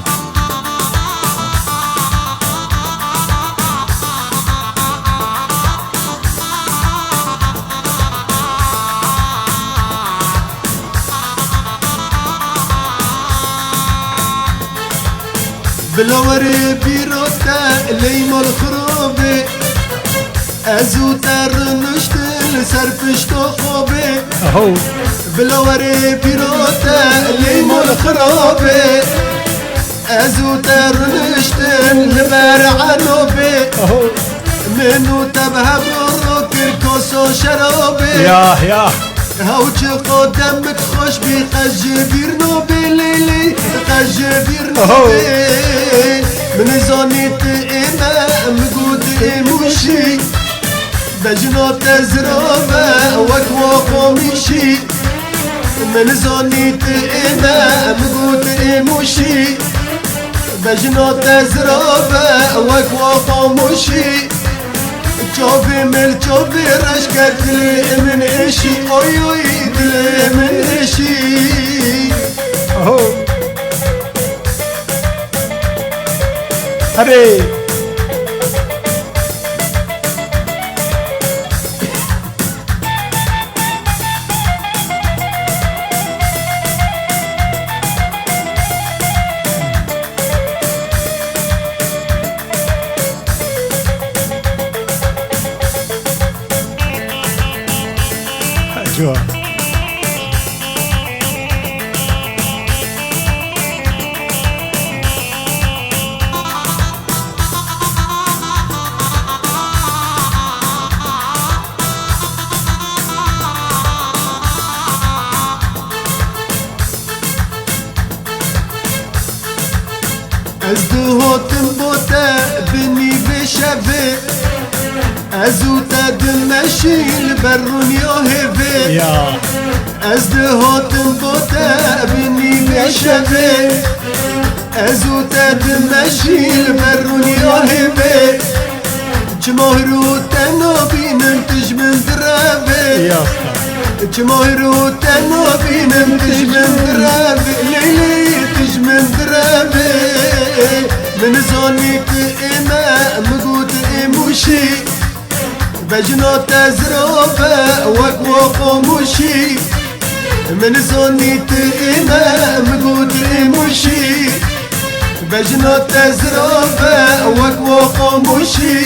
Bila werê bîra te leyma li xirabê. Ez û te riniştin li ser pişta xwe bê. Aho. Bila werê bîra te lê mal xirabê. Ez û te riniştin li ber enobê. Aho. Min û te bi hev ro kir kosa şerabê. Ya, ya. Hew çiqo demik xweş bî, qe ji bîr nobê lê lê, qe ji bîr Oho. Nobê. Min zanît ê me, min got ê Mûşî. Bejna te zirav e wek wa qamîşî. Min zanît ê me, min got ê Mûşî. Bejna te zirav e wek wa qamûşî. Çavê min, çavê reş ke dilê min êşî. Oy, oy, dilê min êşî. Aho. Herê. Ciwan. Ez dihotim bo te bi nîvê şevê. Ez û te dimeşîn li ber rûniya hêvê. Ya. Ez dihotim bo te bi nîvê şevê. Ez û te dimeşîn li ber rûniya hêvê. Çima hiro te nabînim tu ji min direvê. Ya. Çima hiro te nabînim tu ji min direvê. Leyla tu ji min direvê. Min zanî tu ê me, min got ê Mûşî. Bejna te zirav e wek wa qamûşî. Min zanî tu ê me, min got ê Mûşî. Bejna te zirav e wek wa qamûşî.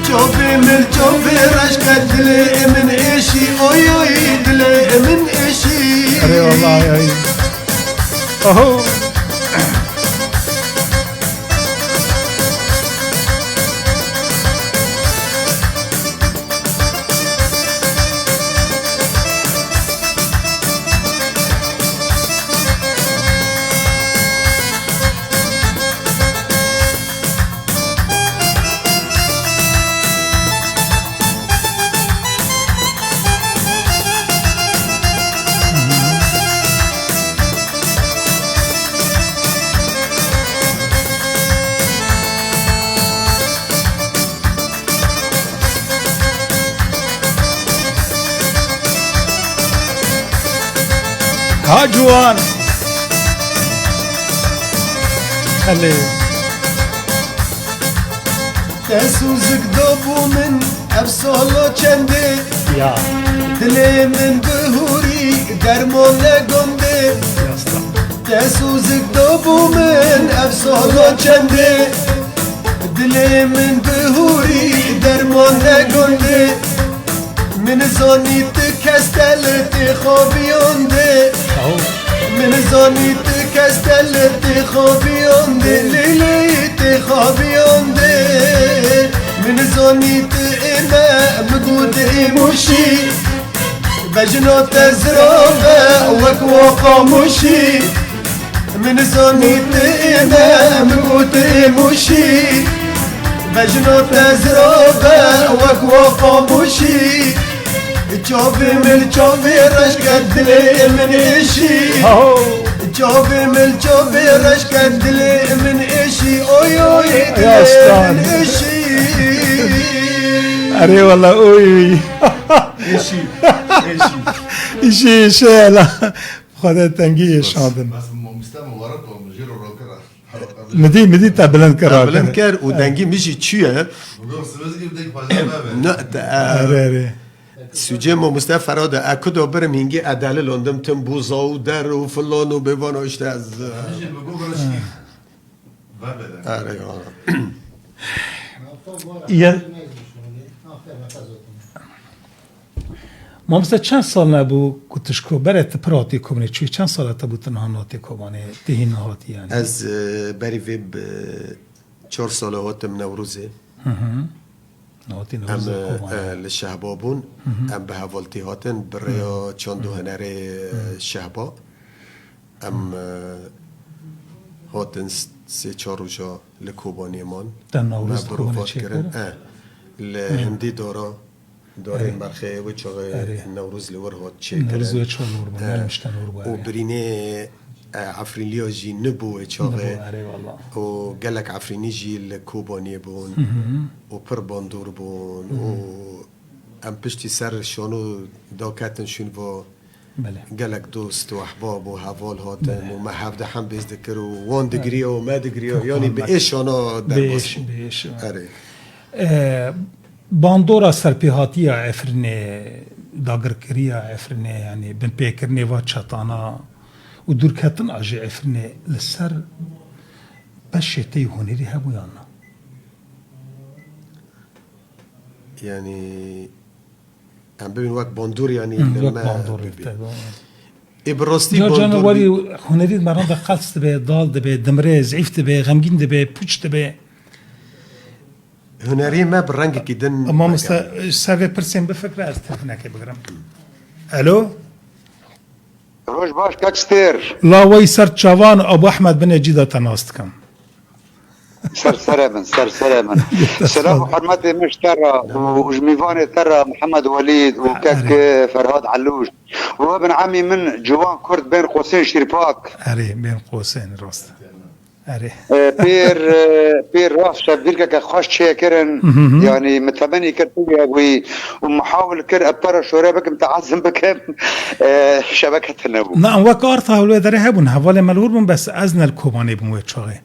Çavê min, çavê reş ke dilê min êşî. Oy, oy, dilê min êşî. Erê, wellahî, ay. Aho. Ha ciwan. Helê. Te sûzik dabû min ev sala çendê. Ya. Dilê min bihûrî derman negondê. Te sûzik dabû min ev sala çendê. Dilê min bihûrî derman negondê. Min zanî tu kestel tê xabiyan dê. Min zanî tu kestel tê xabiyan dê. Lê lê tê xabiyan dê. Min zanî tu ême min got ê mûşî. Bejna te zirav e wek wa qamûşî. Min zanî tu ême min got ê mûşî. Bejna te zirav e wek wa qamûşî. Çavê min çavê reşke dilê min êşî. Çavê min çavê reşke dilê min êşî. Oy oy dilê min êşî. Erê wala oy. Êşî. Êşî. Îşî îşe la. Xwedê tengî êşandin. Bas, bas, mamoste mubarak olmuş, jê ro rokira. Midî, midî te bilind kir. Te bilind kir û dengî min jî çûye. Bugün sivizgî bir tek pajama be. Ne, te, e, Erê, erê. Sûcê mamoste Ferhad e, e, kudo birim hingî e delil ondim tim bûza û der û filan û bêvan o işte ez, e, Jê bigû bira şî. Erê, ya. Ya. Mamoste çend sal nebû ku tu ji ku berê tu pir hatî Kobanê çûyî, çend sal e te bû tu niha nehatî Kobanê, tu hîn nehatî yani? Ez, e, berî vê bi çar sala hatim Newrozê. Hı hı. Nehatî Em, Newrozê e, Kobanê. E, li Şehba bûn. Hı hı. Em bi hevaltî hatin, bi rêya çand û hunerê, e, Şehba. Em, e, hatin s-, sê çar roja li Kobanê man. Te Newroz Me li Kobanê mirovatkirin. çêkir? E, li Hindî dara, darê Erê. Merxê wê çaxê Erê. Newroz li wir hat çêkirin. Newroz wê çaxê li wir bû, E, gelmişte li wir bû, û erê. birînê, e, Efrînliya jî nibû wê çaxê. Nibû, erê wala. Û gelek Efrînî jî li Kobaniyê bûn. Hı hı. Û pir bandor bûn. Hı hı. Û em piştî ser şano daketin şûn va Belê. Gelek dost û ehbab û heval hatin Belê. û me hevde hem bêz dikir û wan digiriya û me digiriya, Çok yanî bi normal. êşana Bi derbas êş, bû. bi êş. Erê. E, bandora serpêhatiya Efrînê, dagirkiriya Efrînê, yanî binpêkirinê va çetana û dûrketina ji Efrînê li ser beşê te yê hunerî hebû yan na? Yanî, em bibin wek bandor, yanî Hı, li wek me bandor bibî. Te, doğru. Ê, bi rastî Ca bandor canawarî bî. Hunerî me randa qels dibe, dal dibe, dimre, zîf dibe, xemgîn dibe, puç dibe. Hunerî me bi rengekî din Mamoste, ser vê pirsên bifikre, ez telefonekê bigirim. Alo? Roj baş, Kak Stêr. La wey ser çavan, Abu Ehmed binê cî de te nas dikim. Ser serê min, ser serê min. Selam û hurmetê min ji te re û ji mîvanê te re Mihemed Welîd û kek Erê. Ferhad Elûş. Û bin emî min ciwan Kurd bên Qosên Şîrpak. Erê, bên Qosên, rast. Erê. E, pêr, e, pêr rast şevbîrkeke xweş çêkirin. Hı hı. Yanî min temenî kir tu hebûyî û mihawil kir ez te re şore bikim, te ezm bikim. E, şebeke tune bû. Na, em wek arta hewlê derê hebûn, hevalê me li wir bûn, bes ez ne li Kobanê bûm wê çaxê.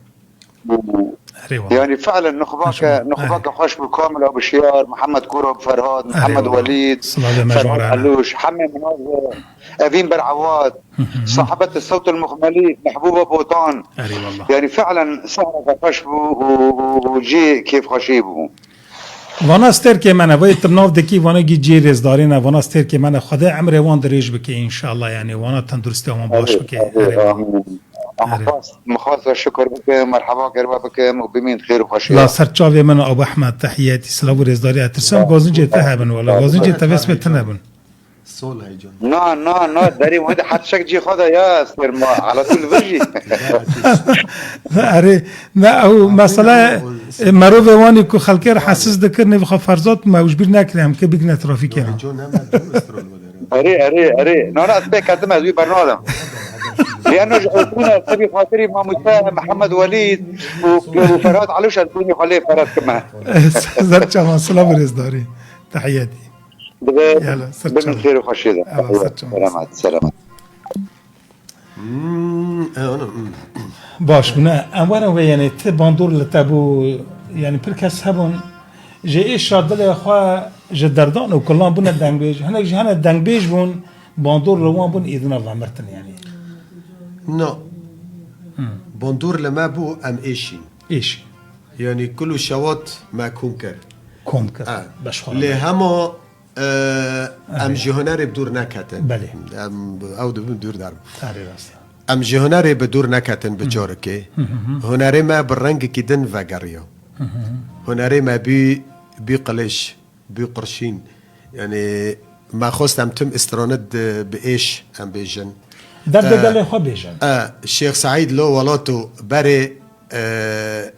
Erê wala. Yanî fiilen nuxbake, Maşallah. nuxbake Erê. xweş bû, Kamil Abişiyar, Mihemed Kuro, Ferhad, Erê Mihemed wala. Welîd, Silavê me ji Ferhad wan re. Elûş, hemê min Evîn Ber Ewad, Hı hı. sahibet Sewt el Muxmelî, Mehbûba Botan. Erê wala. Yanî fiilen sehreke xweş bû û, û, û cî kêfxweşî bû. Vana stêrkê me ne, vayê tu nav dikî, vana gî cê rêzdarê ne, vana stêrkê me ne, Xwedê emrê wan dirêj bike înşallah, yanî vana tenduristiya wan baş Erê, bike. erê, Erê wala. amîn. Ama Erê. xwest, min xwest ve şukir bikim, merheba keriwe bikim û bimîn xêr û xweşiya. La ser çavê min Abu Ehmed, tehiyetî, silav û rêzdarî. Etirsam gazincê te hebin wala, gazincê te vês bê tune bin. Sol heyecan. Na, na, na, derî wendî her tişek cî xwe de ya, Stêr, ma, ala tu li vir jî. Erê, ne, ew mesela, e, merovê wanî ku xelkê re hesiz dikir, nêvê xwe ferzat, me ew ji bîr nekiriye, em ke bigine trafîkê ne. Erê, erê, erê. Na, na, ez pê ketim, ez wî bernadim. Lê eno ji Efrînê, sebî xatirî mamoste Mihemed Welîd û, û Ferhat Elûş, ez bûnî xwe lê ferhat kime. Ser çavan, silav û rêzdarî. Tehiyetî. Dibe, Yala, ser bibin çavan. xêr û xweşiyê de. Yala, ser çavan. Selamet, selamet. Hmm, e, ana, hmm. Baş bûne. Em werin vê, yanî ti bandor li te bû, yanî pir kes hebûn, ji êşa dilê xwe ji derdan û kulan bûne dengbêj. Hinek jî hene dengbêj bûn, bandor li wan bûn, êdina vemirtin yanî. Na. Hmm. Bandor li me bû, em êşîn. Êşî. Yanî kul û şewat me kon kir. Kon kir. E, beşxwe lê me. Hema, e, em Erê. Ji hunerê bi dûr neketin. Belê. Em, ew dibin dûr derbin. Erê rast e. Em ji hunerê bi dûr neketin bi Hı. Carekê. Hı hı hı. Hunerê me bi rengekî din vegeriya. Hı hı hı. Hunerê me bî, bî qilêş, bî qirşîn. Yanî me xwest em tim stranid bi êş em bêjin. Derdê E, gelê xwe bêjin. E, Şêx Seîd lo welat û berê, e,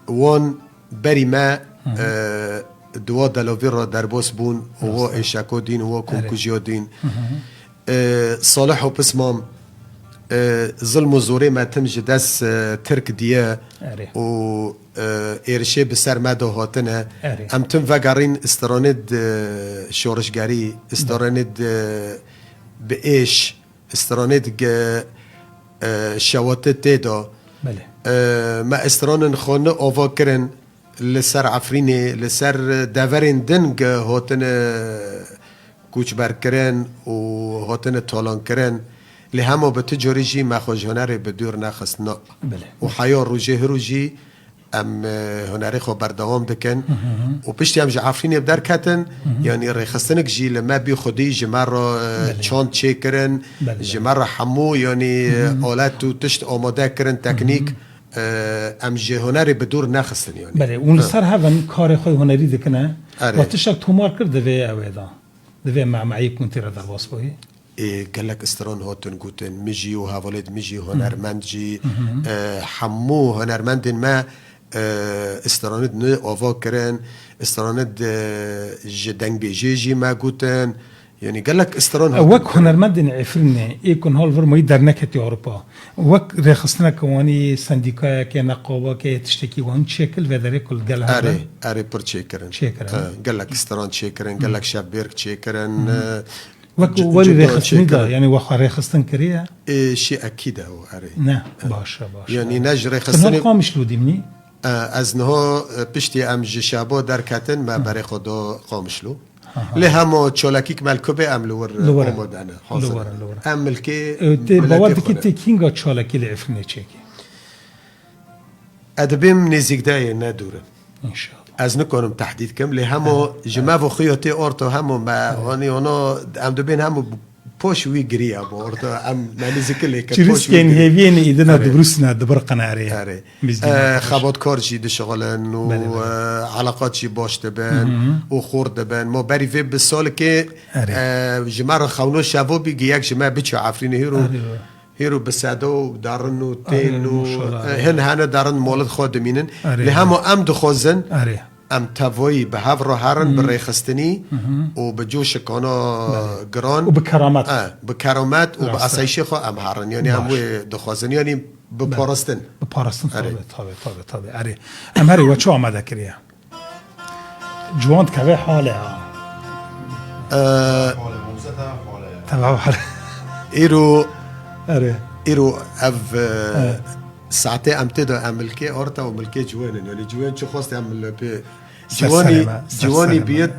wan berî me, Hı hı. E, di wa delavî re derbas bûn û wa Rast e. Êşeko dîn û wa Erê. Komkujiya dîn. Hı hı. E, Salih û Pismam, e, zilm û zorê me tim ji dest, e, Tirk diye Erê. Û, e, êrişê bi ser me de hatine. Erê. Em tim vegerîn stranê di şorişgerî, stranê di bi êş, stranê di ge-, e, şewatê tê de. Belê. E, me stranin xwe ne ava kirin li ser Efrînê, li ser deverên din ge hatine koçberkirin û hatine talankirin. Lê hema bi tu carî jî me xwe ji hunerê bi dûr nexist. Na. Belê. Û heya rojê hiro jî em, e, hunerê xwe berdewam dikin. Hı hı hı. Û piştî em ji Efrînê bi derketin, Hı hı. Yanî rêxistinik jî li me bî xwedî ji me re, e, Belê. Çand çêkirin, Belê, ji belê. Me re hemû, yanî, Hı hı. Alet û tişt amade kirin, Hı hı. Teknîk. E, em ji hunerê bi dûr nexistin, yanî. Belê, hûn li Ha. ser hev in karê xwe hunerî dikine. Erê. We tiştek tomar kir di vê ewê de? Di vê memeyê ku hûn tê re derbas bûyî? Ê, gelek stran hatin gotin, min jî û hevalêd min jî, Hı. Hunermend jî, Hı hı. E, hemû hunermendên me, e, stranid ne ava kirin, stranid, e, ji dengbêjê jî me gotin. Yanî gelek stran E, hatin wek gotin. Hunermendên Efrînê, ê ku niha li vir mayî derneketî Ewropa, wek rêxistinek wanî sendîkayeke, neqabeke, tiştekî wan çêkil vê derê ku li gel Erê, hebe? Erê pir çêkirin. Çêkirin. E, gelek stran çêkirin, Hı. Gelek şevbêrk çêkirin, Hı. E, Wek Ci-, welî cî rêxistinî da, çêkirin. Yanî we xwe rêxistin kiriye? Ê, şî ekîd e o, erê. Ne, E, baş e, baş e. Yanî ne ji Tu niha rêxistinê Qamişlo dîmnî? E, ez niha, e, piştî em ji Şebo derketin, me Hı. Berê xwe da Qamişlo. Aha. Lê hema çalakîk me li ku bê em li wir, Li wir. Amade ne, Li hazir wir, ne. Li wir. Em milkê E, tê miletê bawer xwe dikî ne. Tê kînga çalakî li Efrînê çêkî? E, dibêm nêzîk de yê, ne dûr e. Înşallah. Ez nikarim tehdîd kim, lê hemo Evet. Ji me ve xuya tê orto hemo me, Evet. Hanî ono, em dibên hemo poş wî giriya bu orto, em me nêzîkî lê kir, poş wî Çirîskên giriya. Hêviyên îdina Evet. Dibrusine dibirqin erê. Erê. Bizdî E, nakaş. Xebatkar jî dişixulin û, Belê, belê. E, eleqat jî baş dibin Hı hı. Û xor dibin. Ma berî vê bi salikê, Erê. E, ji me re xewno şevo bî, giyek ji me biçe Efrînê hîro. Erê. Hêro bi sedo û darin û Arê, tên û, maşallah, e, arê. Hin hene darin molid xwe dimînin. Arê, Lê arê. Hema em dixwazin, Arê. Em tevayî bi hev re herin, bi Hmm. rêxistinî Hı hı. Û bi coşikana Belê. Giran. Û bi keramet. E, bi keramet û bi Rast e. Asayişê xwe em herin. Yanî em Baş. Wê dixwazin. Yanî bi Belê. Parastin. Bi parastin, Arê. Tabii, tabii, tabii, tabii. Arê. Em herê we çi amade kiriye? Ciwan dikeve hale ha. Ee, Teva hale. Îro, Erê. Îro ev, e, Evet. Saetê em tê de em milkê orta û milkê ciwan in. Yanî ciwan çi xwest em li pê Ser ciwanî, serê me, ser ciwanî serê me. Biye,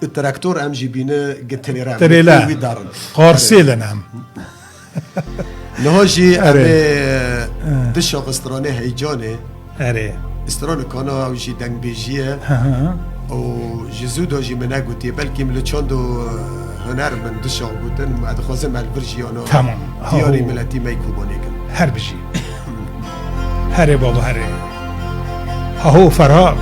e, traktor em jî bîne gi tirêre em Tirêle. Wî darin. Qarsê Erê. Lenem. Niha jî Erê. Em ê Erê. Dişa stranê heyecanê. Erê. Stranê kana ew jî dengbêjî ye. Hı hı. Û ji zû de jî min negotiye. Belkî min li çand û huner min dişa gotin. Ez dixwazim me li vir jiyana Tamam. Diyarî Haho. Miletî me yî Kobanê kim. Her bijî. Herê baba herê. Haho Ferhar.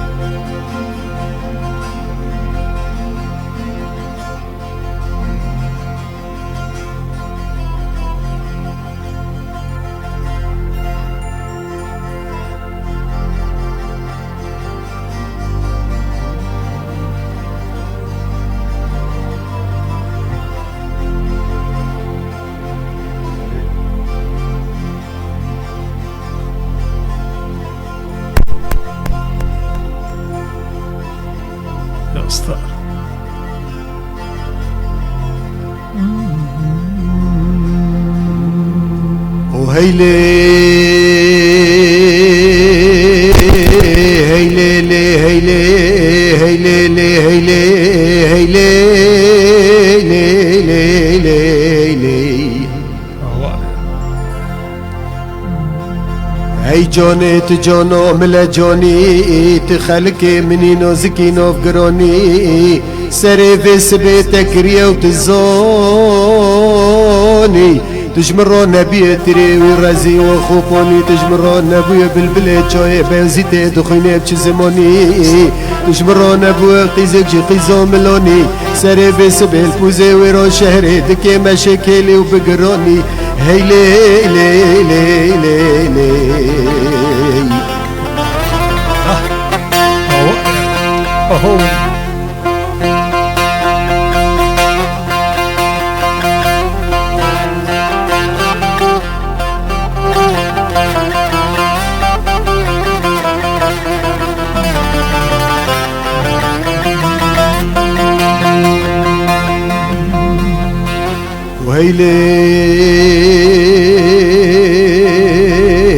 Heylê, heylê, lê, heylê, heylê, lê, heylê, heylê, lê, lê, lê, lê. Ey canê tu cano mile canî, tu xelkê min î nozikî navgiranî, serê vê sibê te kiriye û tu zanî. Tu ji min re nebûye tirê wî rezî û xûponî, tu ji min re nebûye bilbilê çayê Beyazîtê dixwînê bi çi zimanî. Tu ji min re nebûye qîzek ji qîza milanî, serê vê sibê li pûzê wê re şehrê dikê meşê kêlî û bi giranî. Hey lê, lê, lê, lê, lê. Awa. Aho. Hey lê,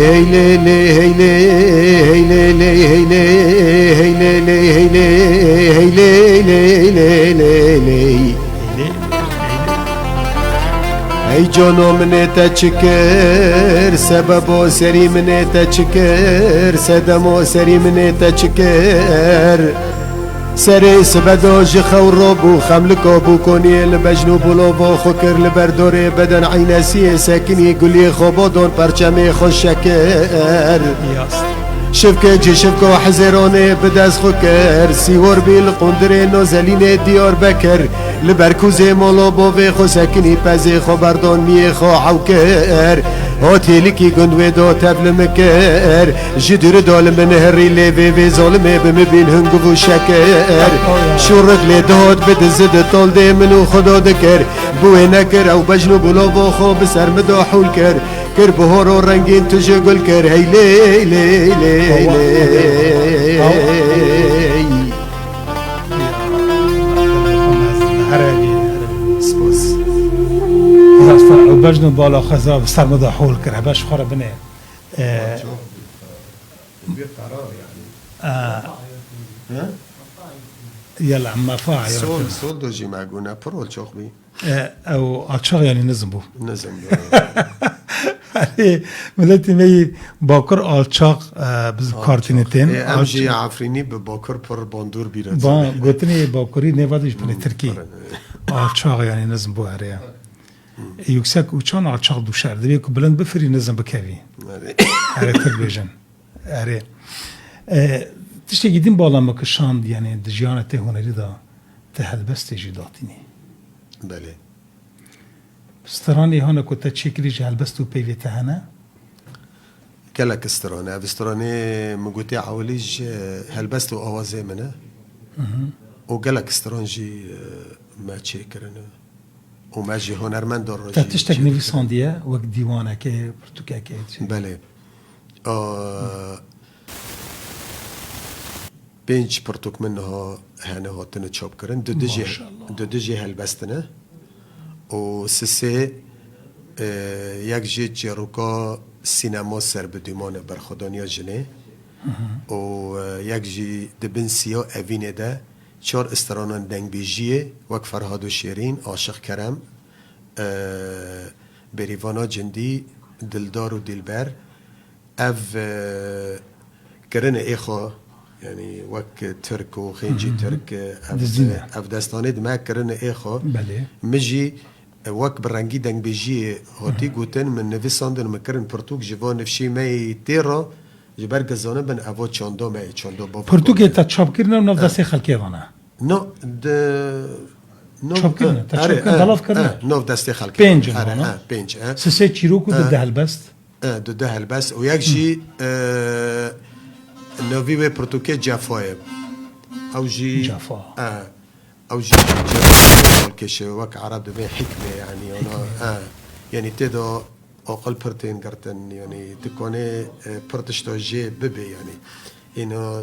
hey lê, lê, hey lê, hey lê, lê, hey lê, hey lê, lê, hey lê, lê, lê, lê, lê. Hey cano min ê te çi kir, sebebo serî min ê te çi kir, sedemo serî min ê te çi kir. Serê sibedo ji xew robû, xemlika bû koniyê li bejn û bulova xwe kir, li ber dorê beden eynesiyê sekinî, guliyê xwe bodon, perçemê xwe şekir. Şivke cî şivko hezêronê bi dest xwe kir, sîwor bî li qundirê Nozelînê Diyarbekir, li ber kûzê molo bovê xwe sekinî, pezê xwe berdon, miyê xwe ew kir. Hot hêlikî gund wê do tev li min kir. Ji dûrî da li min herî lê vê vê zalimê bi min bîn hungiv û şekir. Şûrik lê dihot bi dizi di tol dê min û Xudo dikir. Bi wê nekir ew bejn û bulova xwe bi ser min da hûl kir. Kir bihoro rengîn tu ji gul kir hey lê lê lê lê. Spas. Rasta ew bejn û bala xwe za bi ser min da hûl kir. Hebe ji xwe re binê. Ee, Çok bir karar yani. Ee, Ha? Yala, mefa ya. Sol, sol do jî me gune, pir ol çok bî. Ee, ew alçaq yani nizm bû. Nizm bû. Hani milletî me yî bakur alçaq, e, biz kartîne tên. E, em jî Afrînî bi bakur pir bandor bîre. Ba, gotinê bakurî nêva de ji binê Tirkî. Alçaq yani nizm bû here ya. E, yüksek uçan alçak düşer. Divê ku bilind bifirî nizm bikevî. Erê. Erê tir bêjin. Erê. E, tiştekî din bala me kişand, yani di jiyana te hunerî de te helbestê jî datînî. Belê. Stranê hane ku te çêkirî ji helbest û peyvê te hene? Gelek stran e. Ev stranê min gotê ewilî ji helbest û awazê min e. Û gelek stran jî, e, me çêkirine. Û me jî hunermenda re jî çêdikirin. Te tiştek nivîsandiye wek dîwanekê, pirtûkekê, çi? Belê. A, pênc pirtûk min niha hene hatine çapkirin. Du du jê, Maşallah. Du du jê helbest in e. Û sisê, e, yek jê çîroka sînema serbidûman e, berxwedaniya jinê. Û, e, yek jî di bin siya evînê de çar stranan dengbêjiyê wek Ferhad û Şêrîn, Aşiq Kerem, e, Berîvana Cindî, Dildar û Dilber, ev, e, kirine êxo, yani wek Tirk û xêncî Tirk, e, ev, Dizîne. Ev destanê di me kirine êxo. Belê. Min jî, e, wek bi rengî dengbêjiyê hatî gotin, min nivîsandin, min kirin pirtûk ji van nifşê me yê tê re, ji ber ku zanibin evo çanda me yê, çanda bavê Pirtûkê te çap kirine û nav destê xelkê vana? No, de, no, Çap kirine, te çap kirine, belav kirine. Nav destê xelkê. Pênc in vana? Pênc, e. Sisê çîrok û du du helbest. E, du du helbest û yek jî, e, navî wê pirtûkê Cefa ye. Ew jî Cefa. E, ew jî Cefa balkêşe wek Ereb dibê hikmê, yani, ona, e, yani tê de aqil pir tên girtin, yani, tu kanê, e, pir tişta jê bibê, yani. Îna,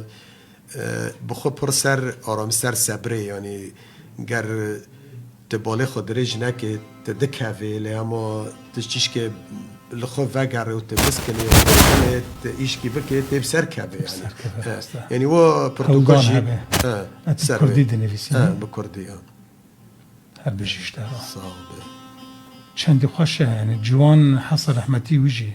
e, bi xwe pir ser aram, ser sebrê, yani, ger tu balê xwe dirêj nekê, tu dikevê, lê hema tu çişkê li xwe vegerê û tu biskilê û tu îşkî bikê, tê bi ser kevê, yanî. Ser kevê, He, rast e. Yanî wo pirtûka Hewdan jî, hebe. he, Etî ser kurdî vê. dinivîsî, He, ne? bi kurdî, he. Her bijî ji te re. Sağ ol. Çendî xweş e, yanî ciwan hesa rehmetî wî jî.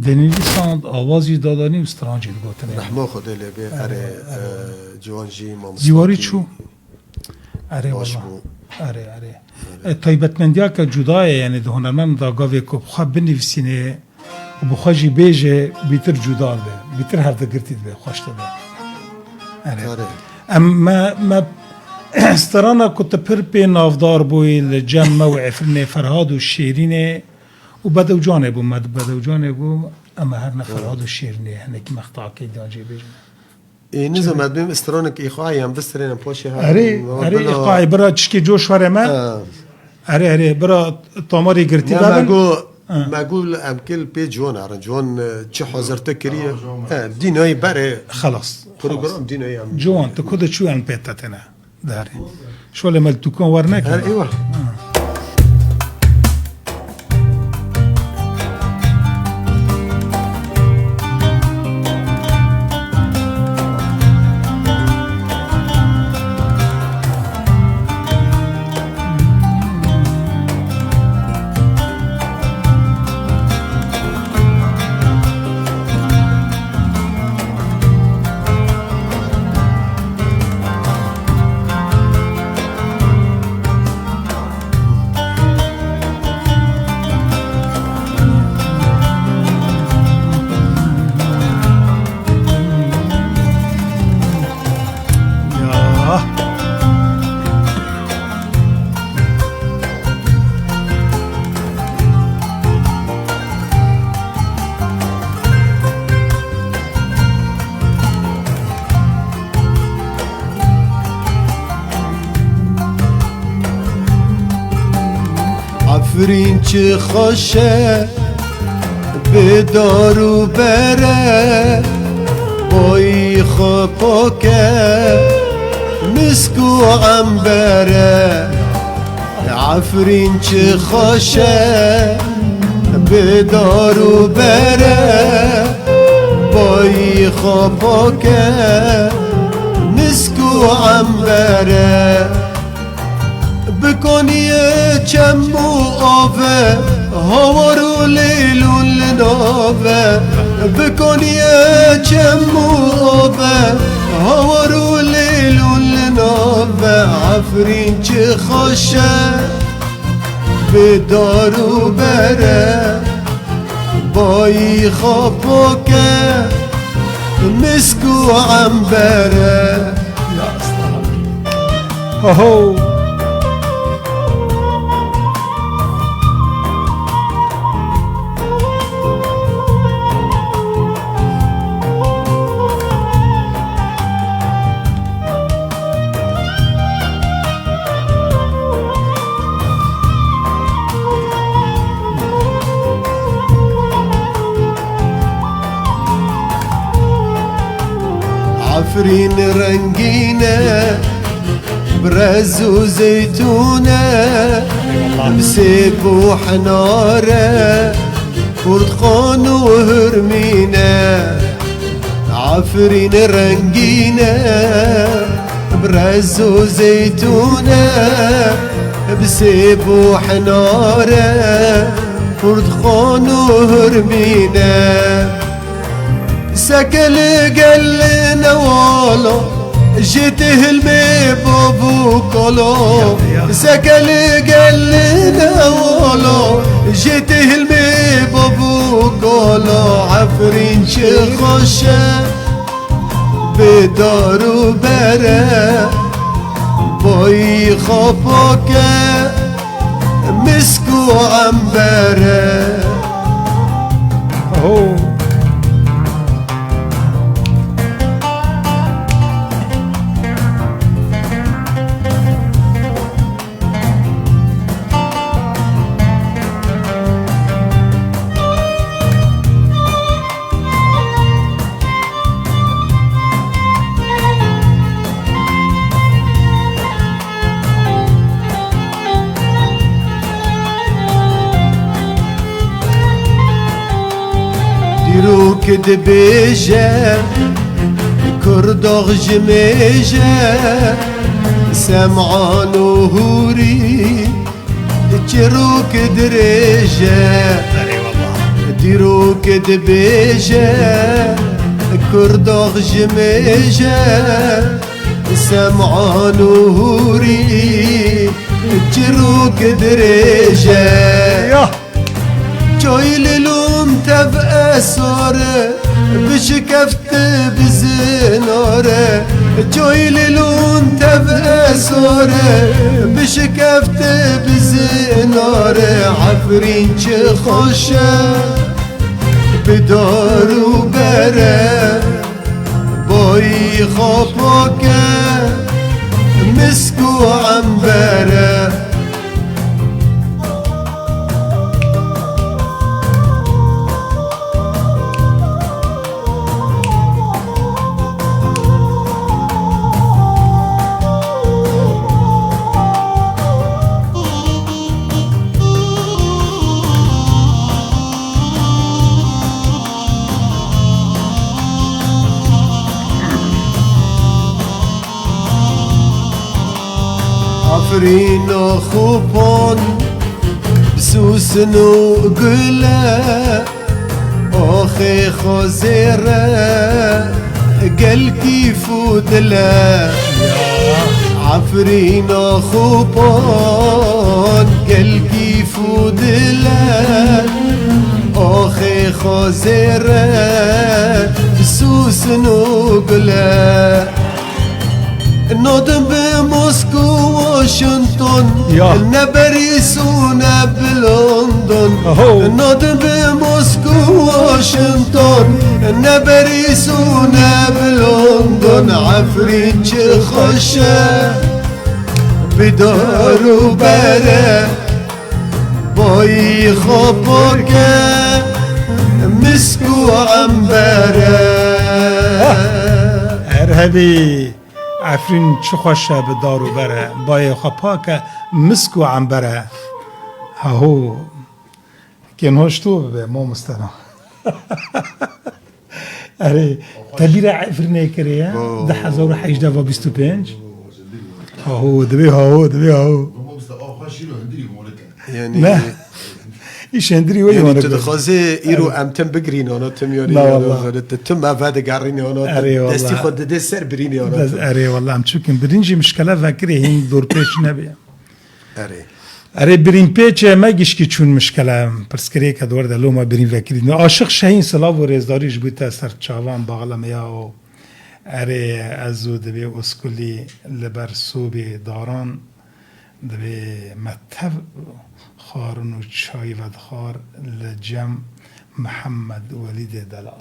Dinivîsand, awazî dadanî û stran jî digotinê. Rehma Xwedê lê bê, erê, Erê, erê. e, ciwan jî mamosta Zîwarî kî çû? Erê baş wala. bû. Erê, erê. E, taybetmendiyeke cuda ye, yanî di hunermend de gavê ku bi xwe binivîsînê û bi xwe jî bêje, bîtir cuda dibe, bîtir hevdigirtî dibe, xweş dibe. Erê. Erê. Em, me, me strana ku tu pir pê navdar bûyî li cem me û Efrînê, Ferhad û Şêrînê û Bedewcanê bû, me di Bedewcanê bû, em ê her ne Ferhad û Şêrînê hinekî mextakê da cêbêjin. Ê, nizam, ez bêm stranek îqayê em bistrênin paşê her Erê, erê, îqayê bira çişkê coş were me. Ha. Erê, erê, bira tamarê girtî Ne, me bibin. got, Ha. me got em kil pê ciwan herin. Ciwan, e, çi hazir te kiriye? He, dînayê berê Xelas, program xelas. dînayê em Ciwan, tu ku de çû em pê te têne. Darê. Şolê me li tûkan werneke. Her ê wa. Ha. Ya. Efrîn çi xweş e, bi dar û bere, boyî xwe pak e, misk û embere. Efrîn çi xweş e, bi dar û bere, boyî xwe pak e, misk û embere. Bi koniyê çem û ave, hawar û lêlûn li nav e. Bi koniyê çem û ave, hawar û lêlûn li nav e. Efrîn çi xweş e, bi dar û bere, bayî xwe pak e, misk û embere. Ya Estağfurullah. Ho, ho. Efrîn rengîn e, bi rez û zeytûn e, bi sêb û hinar e, kurdxan û hurmîn e. Efrîn rengîn e, bi rez û zeytûn e, bi sêb û hinar e, kurdxan û hurmîn e. Seke li gel newala, jê tê hilmê bav û kala. Seke li gel newala, jê tê hilmê bav û kala. Efrîn çi xweş e, bi dar û bere, bayî xwe pak e, misk û embere. Ho. Dibêje, Kurdox ji mêje, Sem'an û Hûrî, çirok dirêje. Dîrok dibêje, Kurdox ji mêje, Sem'an û Hûrî, çirok dirêje. Ya! Çoylilûn tev esore, bişikefte bi zinore. Çoylilûn tev esore, bişikefte bi zinore. Efrîn çi xweş e, bi dar û bere. Boyî xwe pake, misk û embere. Afirîna xupan, bi sûsin û gule, oxê xozê re, gel kîf û dile. Afirîna xupan, gel kîf û dile, oxê xozê re, bi sûsin û gule. Nodin bi Moskû, Washington, Ya. Ne Berîs û ne bi London. Aho. Nodin bi Moskû, Washington, ne Berîs û ne bi London. Efrîn çi xweş e, bi dar û bere. Boyî xwe pake, misk û embere. Her hebî. Efrîn çi xweş e bi dar û bere, bayê xwe pak e, misk û ember e. Haho. Kên hoş tu bibe, mamostena. Erê, te bîra Efrînê kiriye, Oh. du hezar û hejdeh ve bîst û pênc. Haho, divê haho, divê haho. Mamoste, axa şîro hundirî honik e. Yani, Ne. Îş hundirî wê yani, honik tu e. dixwazê îro Evet. em tim bigirîn ana, tim yani, Na, yani, wallah. Böyle tu tim me vedigerîn ana, Erê, destî wallah. xwe didê ser birîn ana. Dest, erê, wallah, em çûkin birîn jî mişkele vekirê hîn dorpêç nebê. Erê. Erê, birîn pêçe me gişkî çûn mişkele, pirsgirêke di wer de loma birîn vekirî. Aşiq Şehîn, silav û rêzdarî ji bo te ser çavan baxlemeya û Erê, ez û divê oskulî li ber sobê daran, divê me tev xwarin û çayî vedixwar li cem Mihemed Welîdê delal.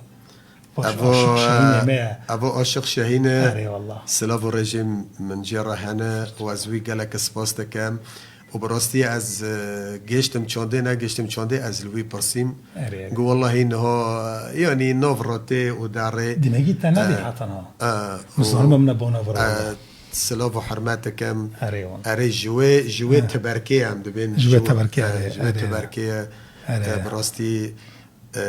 Baş Evo, Aşiq Şehînê me ye. Evo Aşiq Şehîn e. Erê wallah. Silav û rêjê min jê re hene û ez wî gelek spas dikim. Û bi rastî ez, e, gêştim çandê, negêştim çandê, ez li wî pirsîm. Erê, erê. Got, wellahî niha, yanî nav re tê û derê. Dîmegî te nebî E, heta niha. e, Min û, zanim em ne bona vira e, wala. Silav û hurmet dikim. Erê wan. Erê ji wê, ji wê E. teberkê em dibên. Ji wê Ji wê, teberkê, e, erê, ji wê erê, erê. teberkê ye. Erê. E, bi rastî E,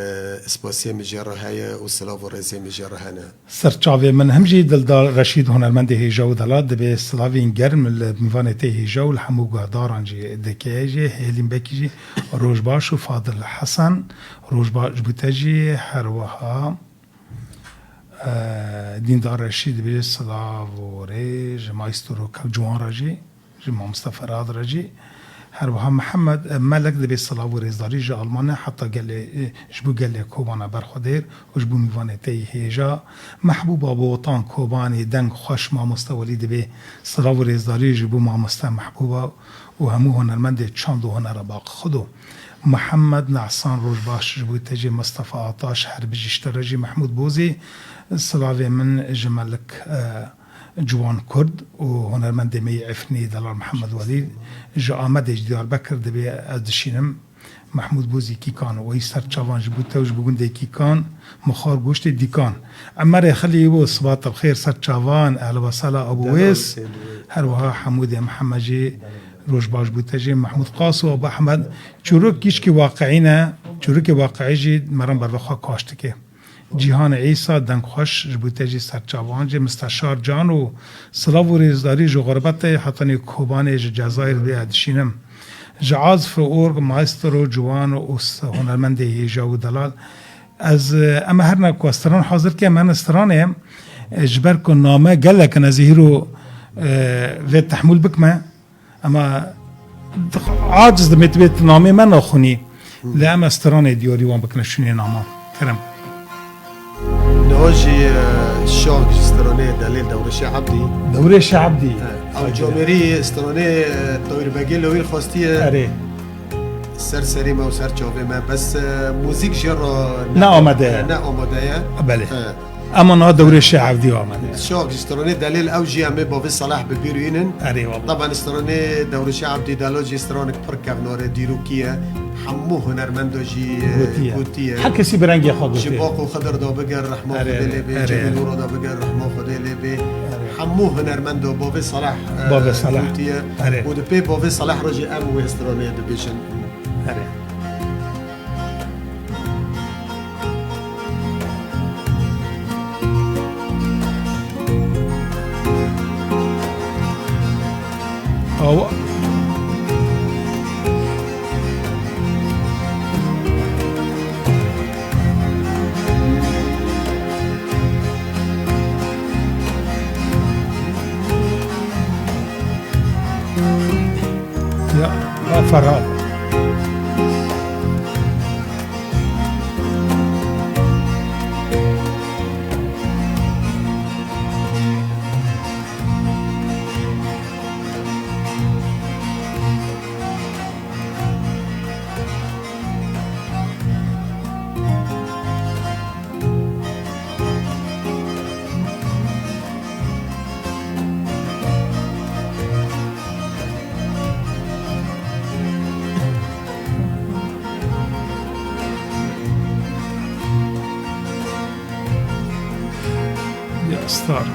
spasiyê min jê re heye û silav û rêzê min jê re hene. Serçavê min him jî Dildar Reşîd, hunermendê hêja û delal, dibê silavên germ li mîvanê te hêja û li hemû guhdaran jî dike. Jê Hêlîn Bekî jî roj baş û Fadil Hesen roj baş ji bo te jî her wiha, e, Dîndar Reşîd dibê silav û rê ji maestro Kevciwan re jî. Ji mamoste Ferhad re jî. Her wiha Mihemed Melek dibê silav û rêzdarî ji Almanya heta gelê, ji bo gelê Kobana berxwedêr û ji bo mîvanê te yî hêja. Mehbûba Botan Kobanê deng xweş mamoste Welî dibê silav û rêzdarî ji bo mamoste Mehbûba û hemû hunermendê çand û hunera baqixwed û Mihemed Nehsan roj baş ji bo te jî Mistefa Ataş her bijî ji te re jî Mehmûd Bozî silavê min ji Melik, e, Ciwan Kurd û hunermendê me yê Efrînê Delal Mihemed Welî ji Amedê ji Diyarbekir dibê ez dişînim. Mehmûd Bozî Kîkan weyî ser çavan ji bo te û ji bo gundê Kîkan, mixar goştê dîkan. Emerê Xelî û sibat bi xêr ser çavan, ehli wesela Abu Delal Wês, Husên Wês. Her wiha Hemûdê Mihemed jî roj baş bo te jî, Mehmûd Qas û Abu Ehmed. Çûrok gişkî waqiî ne, çûrokê waqiî jî me re berve xwe kaş dike. Cîhan Îsa, deng xweş, ji bo te jî serçavan jî, Misteşar Can û silav û rêzdarî ji xurbetê hetanî Kobanê ji Cezayir dê dişînim. Ji azif û org, maestro, ciwan û s-, hunermendê hêja û delal. Ez, e, em her ne ku stran hazir ke, em stranê, e, ji ber ku name gelek in, ez ê hîro, e, vê tehmûl bikme. Ema aciz dibê, tu bê tu namê me naxwinî. Lê em ez stranê diyarî wan bikine şûnê nama. Kerem. Niha jî, e, şax ji stranê delê Dewrêşê Ebdî. Dewrêşê Ebdî. E, ew camêrî stranê, e, Tawîr Begê Lewîr xwestiye. Erê. Ser serê me û ser çavê me. Bes, e, muzîk jê re ne, ne amade ye. Ne amade ye. Belê. E. Ema niha Dewrêşê Ebdî amade. Şax ji stranê delêl ew jî em ê bavê Seleh bi bîr wînin. Erê wala. Taban stranê Dewrêşê Ebdî delal jî stranek pir kevnar e, dîrokî ye. Hemû hunermendo jî, e, gotiye. Gotiye. Her kesî bi rengê xwe gotiye. Ji Baq û Xidir da bigir, rehma Xwedê lê bê, erê, Cemîl Ûra da bigir, rehma Xwedê lê bê. Erê. Hemû hunermendo bavê Seleh, e, bavê Seleh gotiye. Erê. Û di pê bavê Seleh re jî em wê stranê dibêjin. Erê. Awa. Ya, ya Ferhat. Ya star.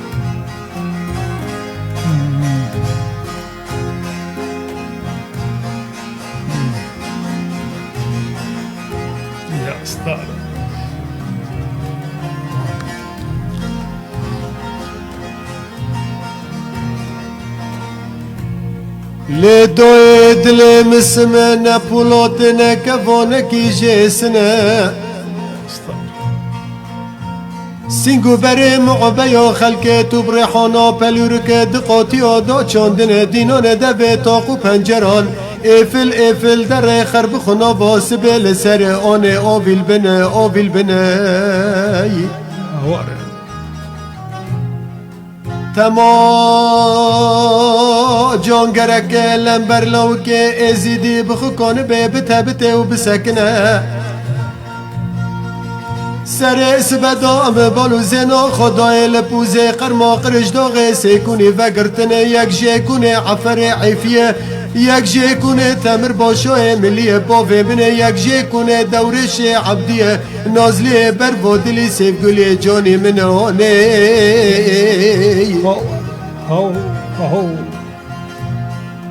Ya star. Lê doyê dilê min sime, ne polotê ne kevanekî jê sine. Star. Sîng û berê muebeya xelkê, tu bi rêhana pelûrike di qotiya da çandine, dînane devê taq û penceran, êfil êfil derê xer bi xwe nava sibê li ser anê avîl bine, avîl bine. Aware. Tema can gereke lember lawikê êzîdî bi xwe kanibe bite bitê û bisekine. Serê sibe da em bal û zêna xwe dayê li pûzê qerma qirij daxê sêkûnî vegirtine yek jê kûnê eferê Eyfiyê, yek jê kûnê Temir Başoyê Miliyê bavê min e, yek jê kûnê Dewrêşê Ebdiyê Nazliyê bervo dilî Sêvgulê canê min e, honê. Ho, ho, ho.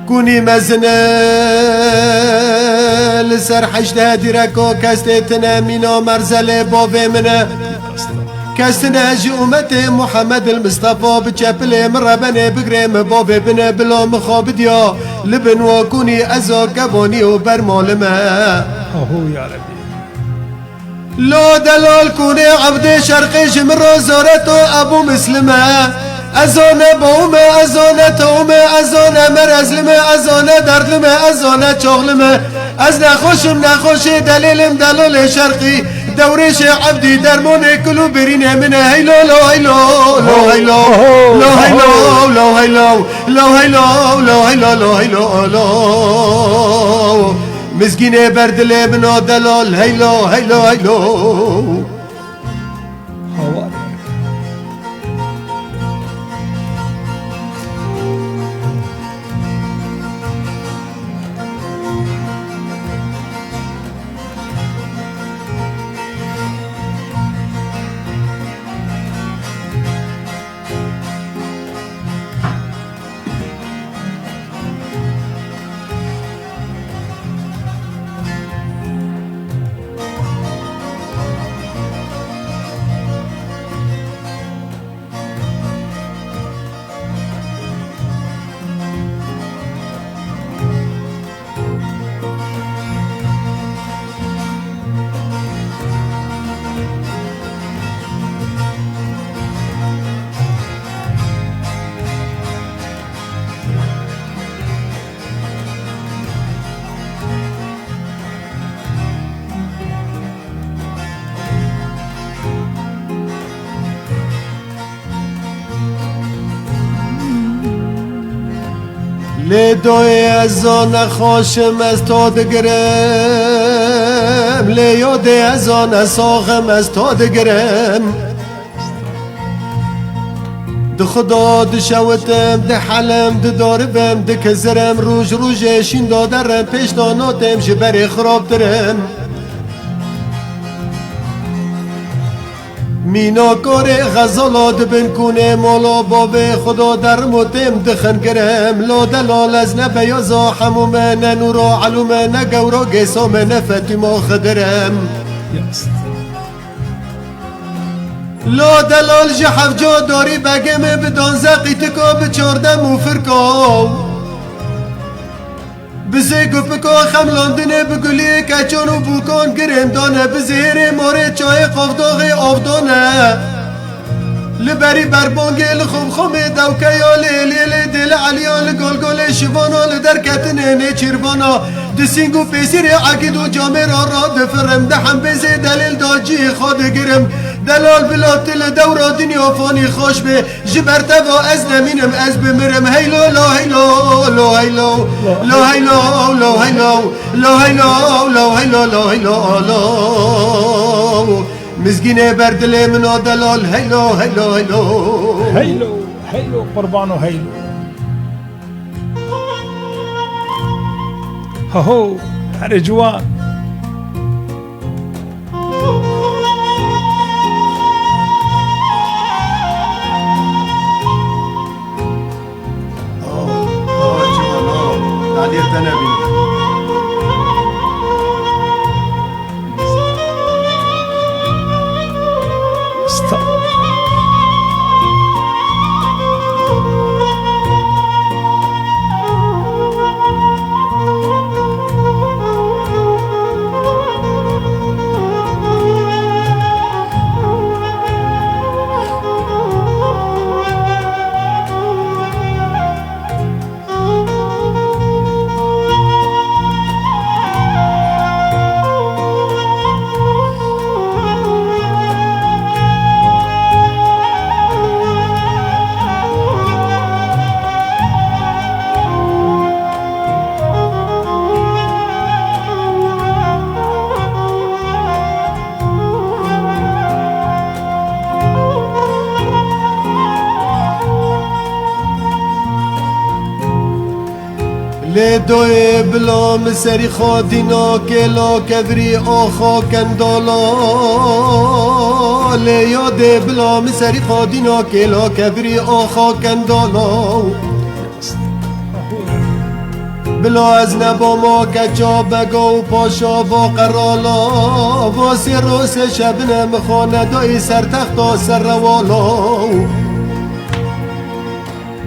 Kûnî mezin e li ser heştê dîreko kes tê tine mîna merzelê bavê min e. Kes tine ji umetê Muhammed el Mistefa bi çepilê min rebenê bigirê min bavê bine bila min xwe bidiya li bin wa kûnî ez a kevanî û bermalime. Aho ya Rebî. Lo delal kûnê Ebdê Şerqê ji min re zore to Ebû Mislime. Ez o ne bawime, ez o ne tewime, ez o ne merezlime, ez o ne derdlime, ez o ne çoxlime. Ez nexweşim, nexweşê delêlim, delolê Şerqî. Dewrêşê Ebdî dermonê kul û birînê min e. Heylo, lo, heylo, lo, heylo, lo, heylo, lo, heylo, lo, heylo, lo, heylo, lo, heylo, lo. Mizgînê ber dilê min o delal, heylo, heylo, heylo. Hawar. Lê doyê ez zane xweşim ez to digirim, lê yodê ez zane soxim ez to digirim. Di xudo dişewitim, dihelim, didoribim, dikizirim, rûj rûjê şîndo derim, pêş do notêm ji berê xirobtirim. Mîna korê xezala dibin kûnê molo bavê xudo derim û têm dixingirim. Lo delal ez ne beyaza hemû me, ne nûro elû me, ne gewro gêso me, ne fetîmo xidirim. Lo delal ji hevco dorî begê me bi donze qîtiko bi çordem û firko. Bizê gupiko xemlandinê bi guliyê keçon û bûkon girên dane, bi zêrê morê çayê qovdoxê avdane. Li berî berbongê li xumxumê dewkeya lê lê lê dê li eliya li golgolê şivana li derketinê nêçîrvana. Di sîng û pêsîrê egîd û camêra radifirim, di hembêzê delêl da cihê xwe digirim. Delal bila tu li dewra dinya fanî xweş bê. Ji ber te ve ez nemînim, ez bimirim. Heylo, lo, heylo, lo, heylo, lo, heylo, lo, heylo, lo, heylo, lo, heylo, lo, heylo, lo. Mizgînê ber dilê min o delal. Heylo, heylo, heylo. Heylo, heylo, qurbano heylo. Haho, herê ciwan. Lê doyê bila min serî xwe dîna kêla kevirî axa kendala. Lê yadê bila min serî xwe dîna kêla kevirî axa kendala. Bila ez nebama keça bega û paşa va qerala. Va sê roj sê şebine min xwe nedayî ser texta serrewala.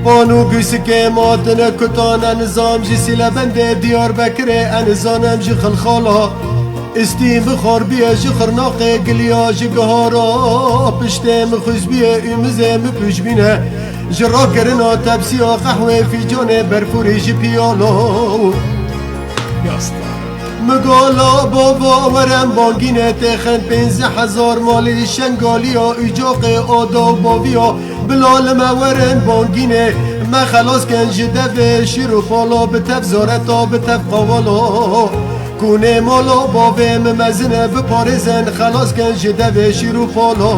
Pan û gûsikê ma tine kutane nizam ji Sîlebendê Diyarbekirê e nizanim ji Xilxala. Îstî min xwar bîye ji Xirnaqê giliya ji gihara piştê min xwîz bîye û mizê min pûç bîne. Ji rakirina tepsiya qehwê fîcanê berfûrî ji piyalo. Yasta. Min gola bava werin bangîne têxin pênzeh hezar malî şengaliya û coqê oda û baviya. Bila li me werin bangînê me xelas kin ji devê şîr û pala bi tev zoreta bi tev qawala. Kûnê mala bavê min mezin e biparêzin xelas kin ji devê şîr û pala.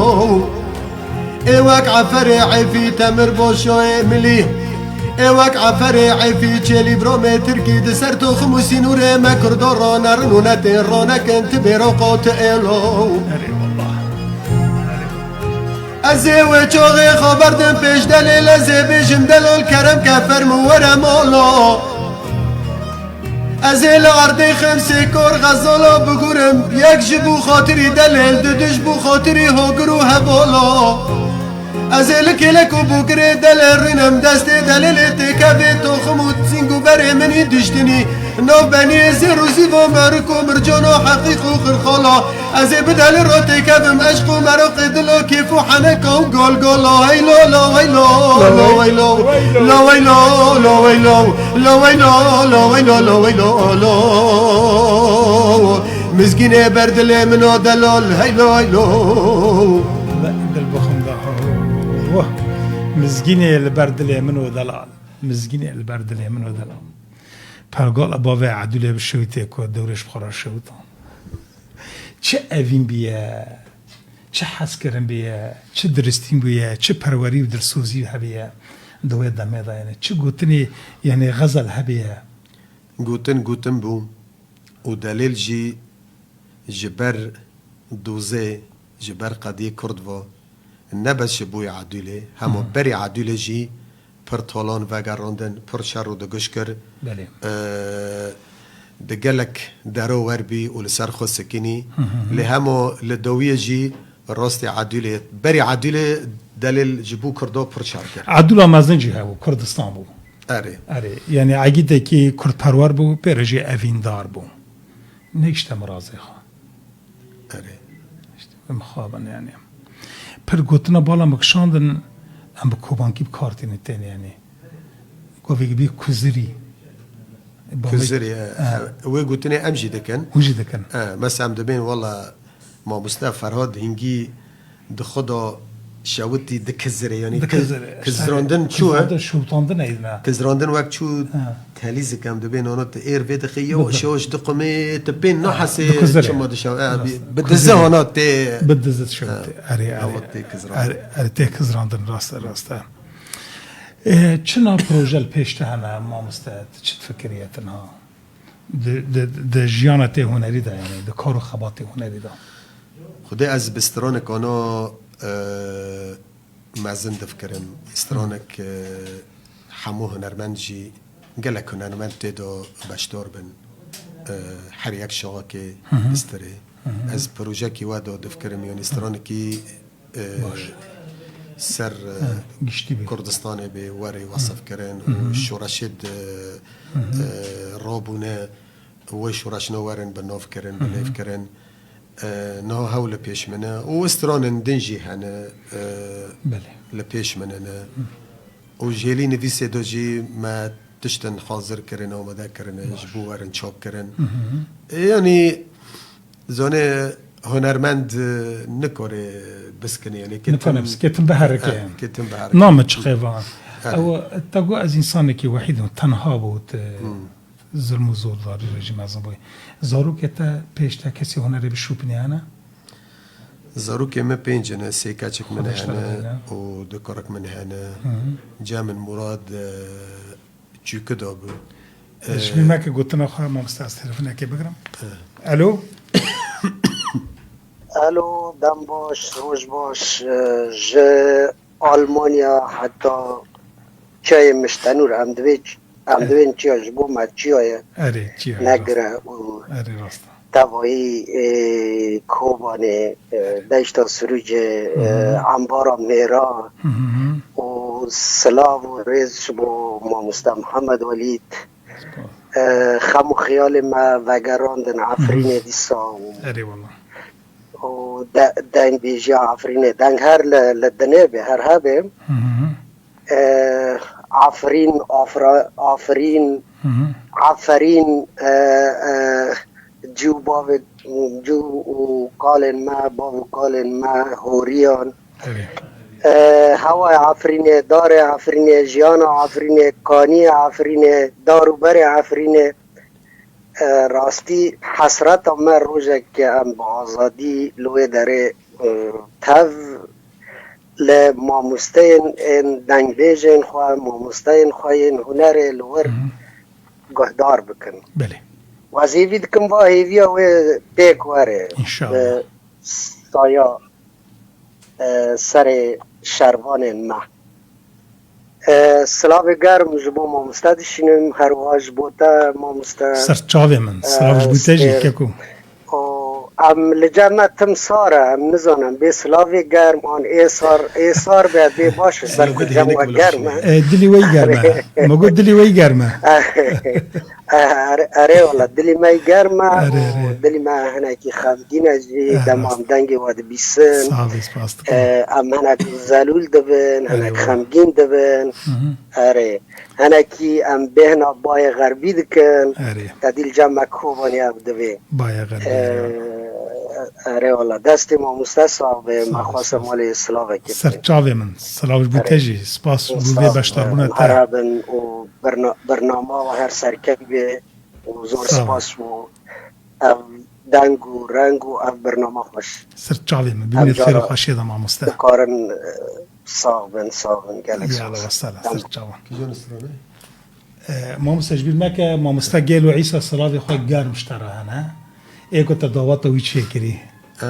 Ê wek eferê Efî Temir Başayê Milî. Ê wek eferê Efî Çêlî Bramê Tirkî di ser toxim û sînûrê me Kurda ranerin û netên ranekin ti bêroqa ti êlo. Erê wallah. Ez ê wê çaxê xwe berdim pêş delê lezê bêjim delal kerem ke fermo were mala. Ez ê li erdê xem sê kor xezala bigurim, yek ji bo xatirî delêl, di du ji bo xatirî hogir û hevala. Ez ê li kêlek û bûgirê delê rînim, destê delêlê têkevê toxim û sîng û berê min î diştinî. Nav beniyê zêr û zîva merik û mircana heqîq û xirxala. Ez ê bi delê re têkevim, eşq û meroqê dilo kêf û heneka û golgola. Heylo, lo, heylo, lo, heylo, lo, heylo, lo, heylo, lo, heylo, lo, heylo, lo, heylo, lo. Mizgînê ber dilê min o delal, heylo, heylo. Dil bixim da, oh. Mizgînê li ber dilê min o delal. Mizgînê li ber dilê min û dila. Pergala bavê Edûlê bi şewitê ku dewrêş bi xwe re şewita. Çi evîn bûye, çi hezkirin bûye, çi diristîn bûye, çi perwerî û dilsozî hebûye di wê demê de, yanî çi gotinê, yanî xezel hebûye. Gotin, gotin bû û delîl jî ji ber dozê, ji ber qediyê Kurd ve, ne bes ji bo Edûlê, hema Hı hı. berî Edûlê jî pir talan vegerandin, pir şer û diguş kir. Belê. Ee, di gelek dero wer bî û li ser xwe sikînî. Hı hı hı. Lê hema li dawiyê jî rastî Edûlê, berî Edûlê delîl ji bo Kurdo pir şer kir. Edûla mezin jî hebû, Kurdistan bû. Erê. Erê, yanî egîdekî kurdperwer bû, pê re jî evîndar bû. Nehişte mirazê xwe. Erê. Îşte, em xwe bin, yanî. Pir gotina bala min kişandin, em bi Kobankî bi kar tînin tên, yanî. Govê bî kuzirî. Bamê- Kuzirî, e, Ha. e, wê gotinê em jî dikin. Hûn jî dikin. E, mesela em dibên, wela, mamoste Ferhad hingî di xwe de şewitî di kizirê, yanî Di ki-, kizirê. kizirandin çû e? Kizirandin, şewitandin e, ne? Kizirandin wek çû Ha. telî zikem dibê nana tu êr vê dixî, yewaş Bidin. yewaş diqumê, tu pê Ha, nahesê di kizirê. çima dişew-, e, Rast. bi, bi Kizirê. dize hana tê. Bi dize şewitê. Ha. Erê, erê. Hana tê kizirandin. Erê, erê, tê kizirandin, rast e, rast e. E, çina proje li pêş te hene, mamoste, tu çi difikirî ye tu niha? Di, di, di jiyana te hunerî de, yanî di kar û xebatê hunerî de. Xwedê ez bi stranek ana, e, mezin difikirim. Stranek, e, hemû hunermend jî, gelek hunermend tê de beşdar bin. E, her yek şaxekê Hı hı. istirê. Hı hı. Ez projekî we de difikirim, yanî stranekî e, Baş. ser, e, Ha, giştî bê. Kurdistanê bê, werê wesif kirin Hı hı. û şoreşê di, Hı hı. e, rabûne, wê şoreşna werin bi nav kirin, bi Hı hı. lêv kirin. E, niha hewl li pêş min e û stranin din jî hene, e, Belê. li pêş min hene. Hı. Û ji hêlî nivîsê de jî me tiştin hazir kirin, amade kirine, Baş. ji bo werin çap kirin. Hı hı. E, yanî, Zanê hunermend, e, nikare biskine, yanî Nikare ketin, biskine, ketin biherike. Ha, ketin biherike. Name çi xêvan. Ha. Ew, te got ez însanekî wehîd im, tenha bû, te Hmm. zilm û zordarî re jî mezin bûyî. Zarokê te pêş te kesî hunerê bişopîne hene? Zarokê me pênc hene, sê keçik min Xwedeş hene te re û du kurik min hene. Hı hı. Cem min Murad, e, Çûke dabû. Ji Ee, min meke gotina xwe, mamoste, ez telefonekê bigirim. Ee. Alo? Alo, dem baş, roj baş. Ee, ji Almanya heta çiyayê Miştenûr, em divê ç-, em Ee. divên çiya ji bo me çiya ye. Erê, çiya ye, rast. Negire û Erê, rast. Tevayî, e, Kobanê, e, deşta Sirûcê, e, Hı hı. Embara Mêra Hı hı. û silav û rêz ji bo mamoste Mihemed Welîd. Spas. E, xem û xiyalê me vegerandin Efrînê Hı hı. dîsa û, Erê wala. û de-, dengbêjiya Efrînê. Deng her li, li dinê be, her hebe. Hı hı. E, Afrîn, Afra-, Afrîn, Hı hı. Aferîn, e, e, cû bavê, cû û kalên me, bav û kalên me, horiyan. Tabii. E, hewaya Efrînê, darê Efrînê, jiyana Efrînê, kaniyê Efrînê, dar û berê Efrînê. E, rastî hesreta me rojek em bi azadî li wê derê, e, tev li mamosteyên, ên dengbêjên xwe, mamosteyên xwe yên hunerê li wir Hı hı. guhdar bikin. Belê. Ez hêvî dikim va hêviya wê pêk were. İnşallah. Bi saya, e, serê şervanên me. E, silavê germ ji bo mamoste dişînim, her wiha ji bo te mamoste. Ser çavê min. Silav ji bo te jî, E, keko. O, em li cem me tim sar e, em nizanin bê silavê germ an ê sar, ê sar be, bê baş e, ser ku cem we germ e. E, dilî we germ e. Me got dilî we germ e. Erê, erê, wala, dilî me germ e û dilî me hinekî xemgîn e jî, dema em dengê we dibîsin. Sağ ol, spas dikim. E, em hinek zelûl dibin, hinek xemgîn dibin. Hı hı. Erê. Hinekî em bêhna bayê xerbî dikin. Erê. Te dî li cem me Kobanê ev divê. Bayê xerbî, E, ya. Erê wala, destê mamoste sax be, me xwest malê silavekê bidê. Ser çavê min, silav ji bo te jî, spas ji bo vê beşdarbûna te. Her hebin û berna-, bernama we her serkevî be û zor spas ji bo ev deng û reng û ev bernama xweş. Ser çavê min, bimîne xêr û xweşiyê de mamoste. Dikarin, e, sax bin, sax bin, gelek spas. Yala wesala, ser çavan. Kîjan strane? E, mamoste ji bîr meke, mamoste Gelo Îsa silavê xwe germ ji te re hene. Ê ku te daweta wî çêkirî. Ah.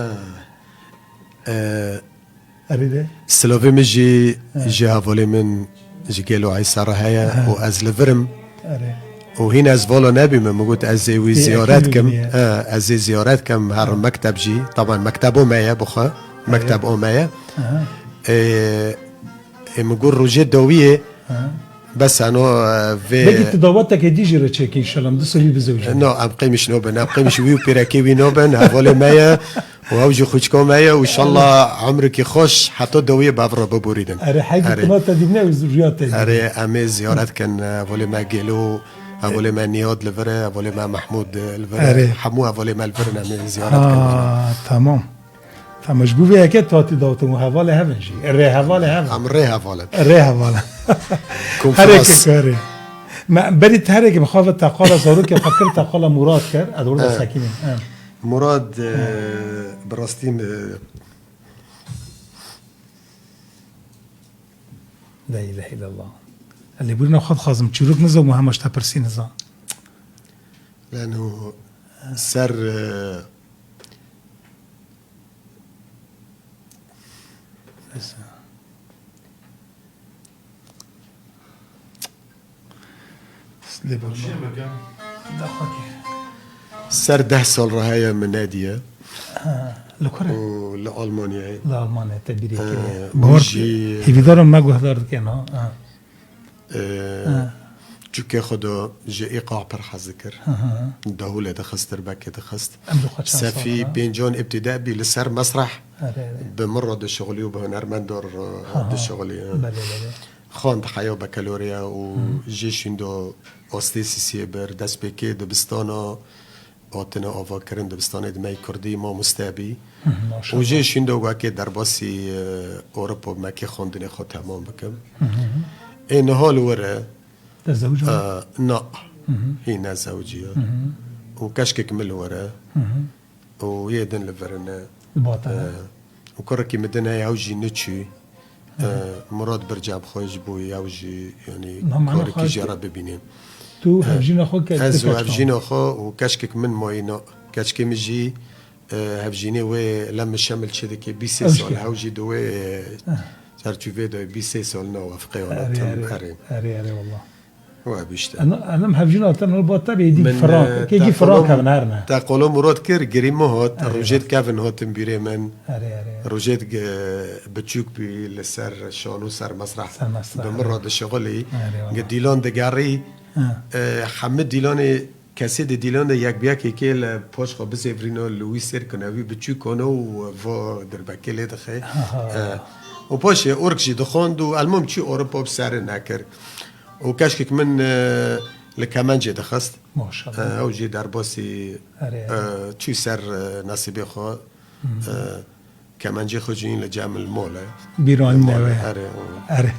E, Erê de. Silavê min jî ji hevalê min ji Gelo Îsa re heye û ez li vir im. Erê. Û hîn ez vala nebîme, min got ez ê wî ziyaret kim. Bînî ye. E, ez ê ziyaret kim her mekteb jî. Taban mektebo me ye bixwe. Mekteb o me ye. Aha. E, ê min got rojê dawiyê. Aha. Bes ano, e, vê... Belkî tu dawetekê dî jî re çêkî, înşallah, em du sewî bizewicînin. No, em qêmiş nobin, em qêmiş wî û pêrekê wî nobin, hevalê me ye, û ew jî xwîçka me ye, û înşallah emrikî xweş, heta dawiyê bi hev re biborînin. Erê, heyvî tina te dî bine, rûya te dî bine. Erê, em ê ziyaret kin, e, hevalê me Gelo, hevalê me Niyad li vir e, hevalê me Mehmûd, e, li vir e. Erê. Hemû hevalê me li vir in, em ê ziyaret kin. Ha, tamam. Tamam, ji bo vê yekê tu hatî dawetê û hevalê hev in jî. Rê hevalê hev in. Em rê heval in. Rê heval in. Konferans. Herêke ku herê. Me, berî te herêke bi xwe ve teqala zarokê xwe kir, teqala Murad kir. Ez orada sekinîm. He. Murad, e, bi rastî, e, La ilahe illallah. Ez lêborîna xwe dixwazim. Çîrok nizam û hema ji te pirsî nizam. Leno ser, e, Ser deh sal re heye min nediye. Ha, li kur e? Û li Almanyayê. Li Almanyayê te bîrê kiriye. Ee, Bahar, jî hêvîdaran me guhdar dikin, ha. Ha. Ee, Ha. Çûkê xwe da ji îqa pir hez dikir. Hı hı. Dahûlê dixist, dirbekê dixist. Em ji xwe çend sal Sefî e? Pêncan îbtîda bî li ser mesreh. Erê, erê. Bi min re dişixulî û bi hunermendar re Ha, ha. dişixulî, ha. Belê, belê. Xwend heya bekeloriya û Hı. jê şîndo astê sîsiyê bir, destpêkê dibistana hatine avakirin, dibistanê dimey kurdî mamoste bî. Hı hı, Û maşallah. jê şîndo wekê derbasî, e, Ewropa mekê xwendinê xwe temam bikim. Hı hı. Ê niha li wir e. Te zewicî? E, na. Hı hı. Hî ne zewicî ye. Hı hı. Û keşkek min li wir e. Hı hı. Û yê din li vir in e. Li ba te ne? E, û kurekî min din heye, ew jî niçû. Hı hı. E, Murad bir cem xwe ji bo ew jî, yanî, Na, mana karekî xwe jê te-, re bibîne. Tu E, hevjîna xwe ke-, ez û hevjîna xwe û keşkek min mayî na. Keşkê min jî, e, hevjînê wê lem min şemil çi dike, bîst sê Ew sal, jî. Ew jî di wê, e, Eh. çarçovê de bîst sê sal na wefqê ona Erê, tim erê. erê. Erê, erê, wallah. We bîşte. Em, em hevjîna te nol ba te bê dî Min, Frank, e, kekî te Frank qolom, hevin her ne. te qolom Murad kir, girî min hat, Erê, rojê erê. dikevin hatin bîrê min. Erê, erê. Rojê dik, e, biçûk bî li ser şan û ser mesreh. Ser mesreh, Bi min erê. re dişixulî. Erê, wallah. Gi dîlan digerî, Ha. e, hemî dîlanê, kesê di dîlan de yek bi yekê kê li paş xwe bizêvrîno, li wî sêr kune, wî biçûk kone û va dirbekê lê dixe. Ha, ha. E, û paşê ork jî dixwend û elmom çû Ewropa bi serê nekir. Û keşkek min, e, li kemencê dixist. Maşallah. E, ew jî derbasî, Erê, e, erê. çû ser, e, nesîbê xwe. Hı. E, kemencê xwe jî li cem li mol e. Bîranîne Li mol e, we. Erê, o. Erê.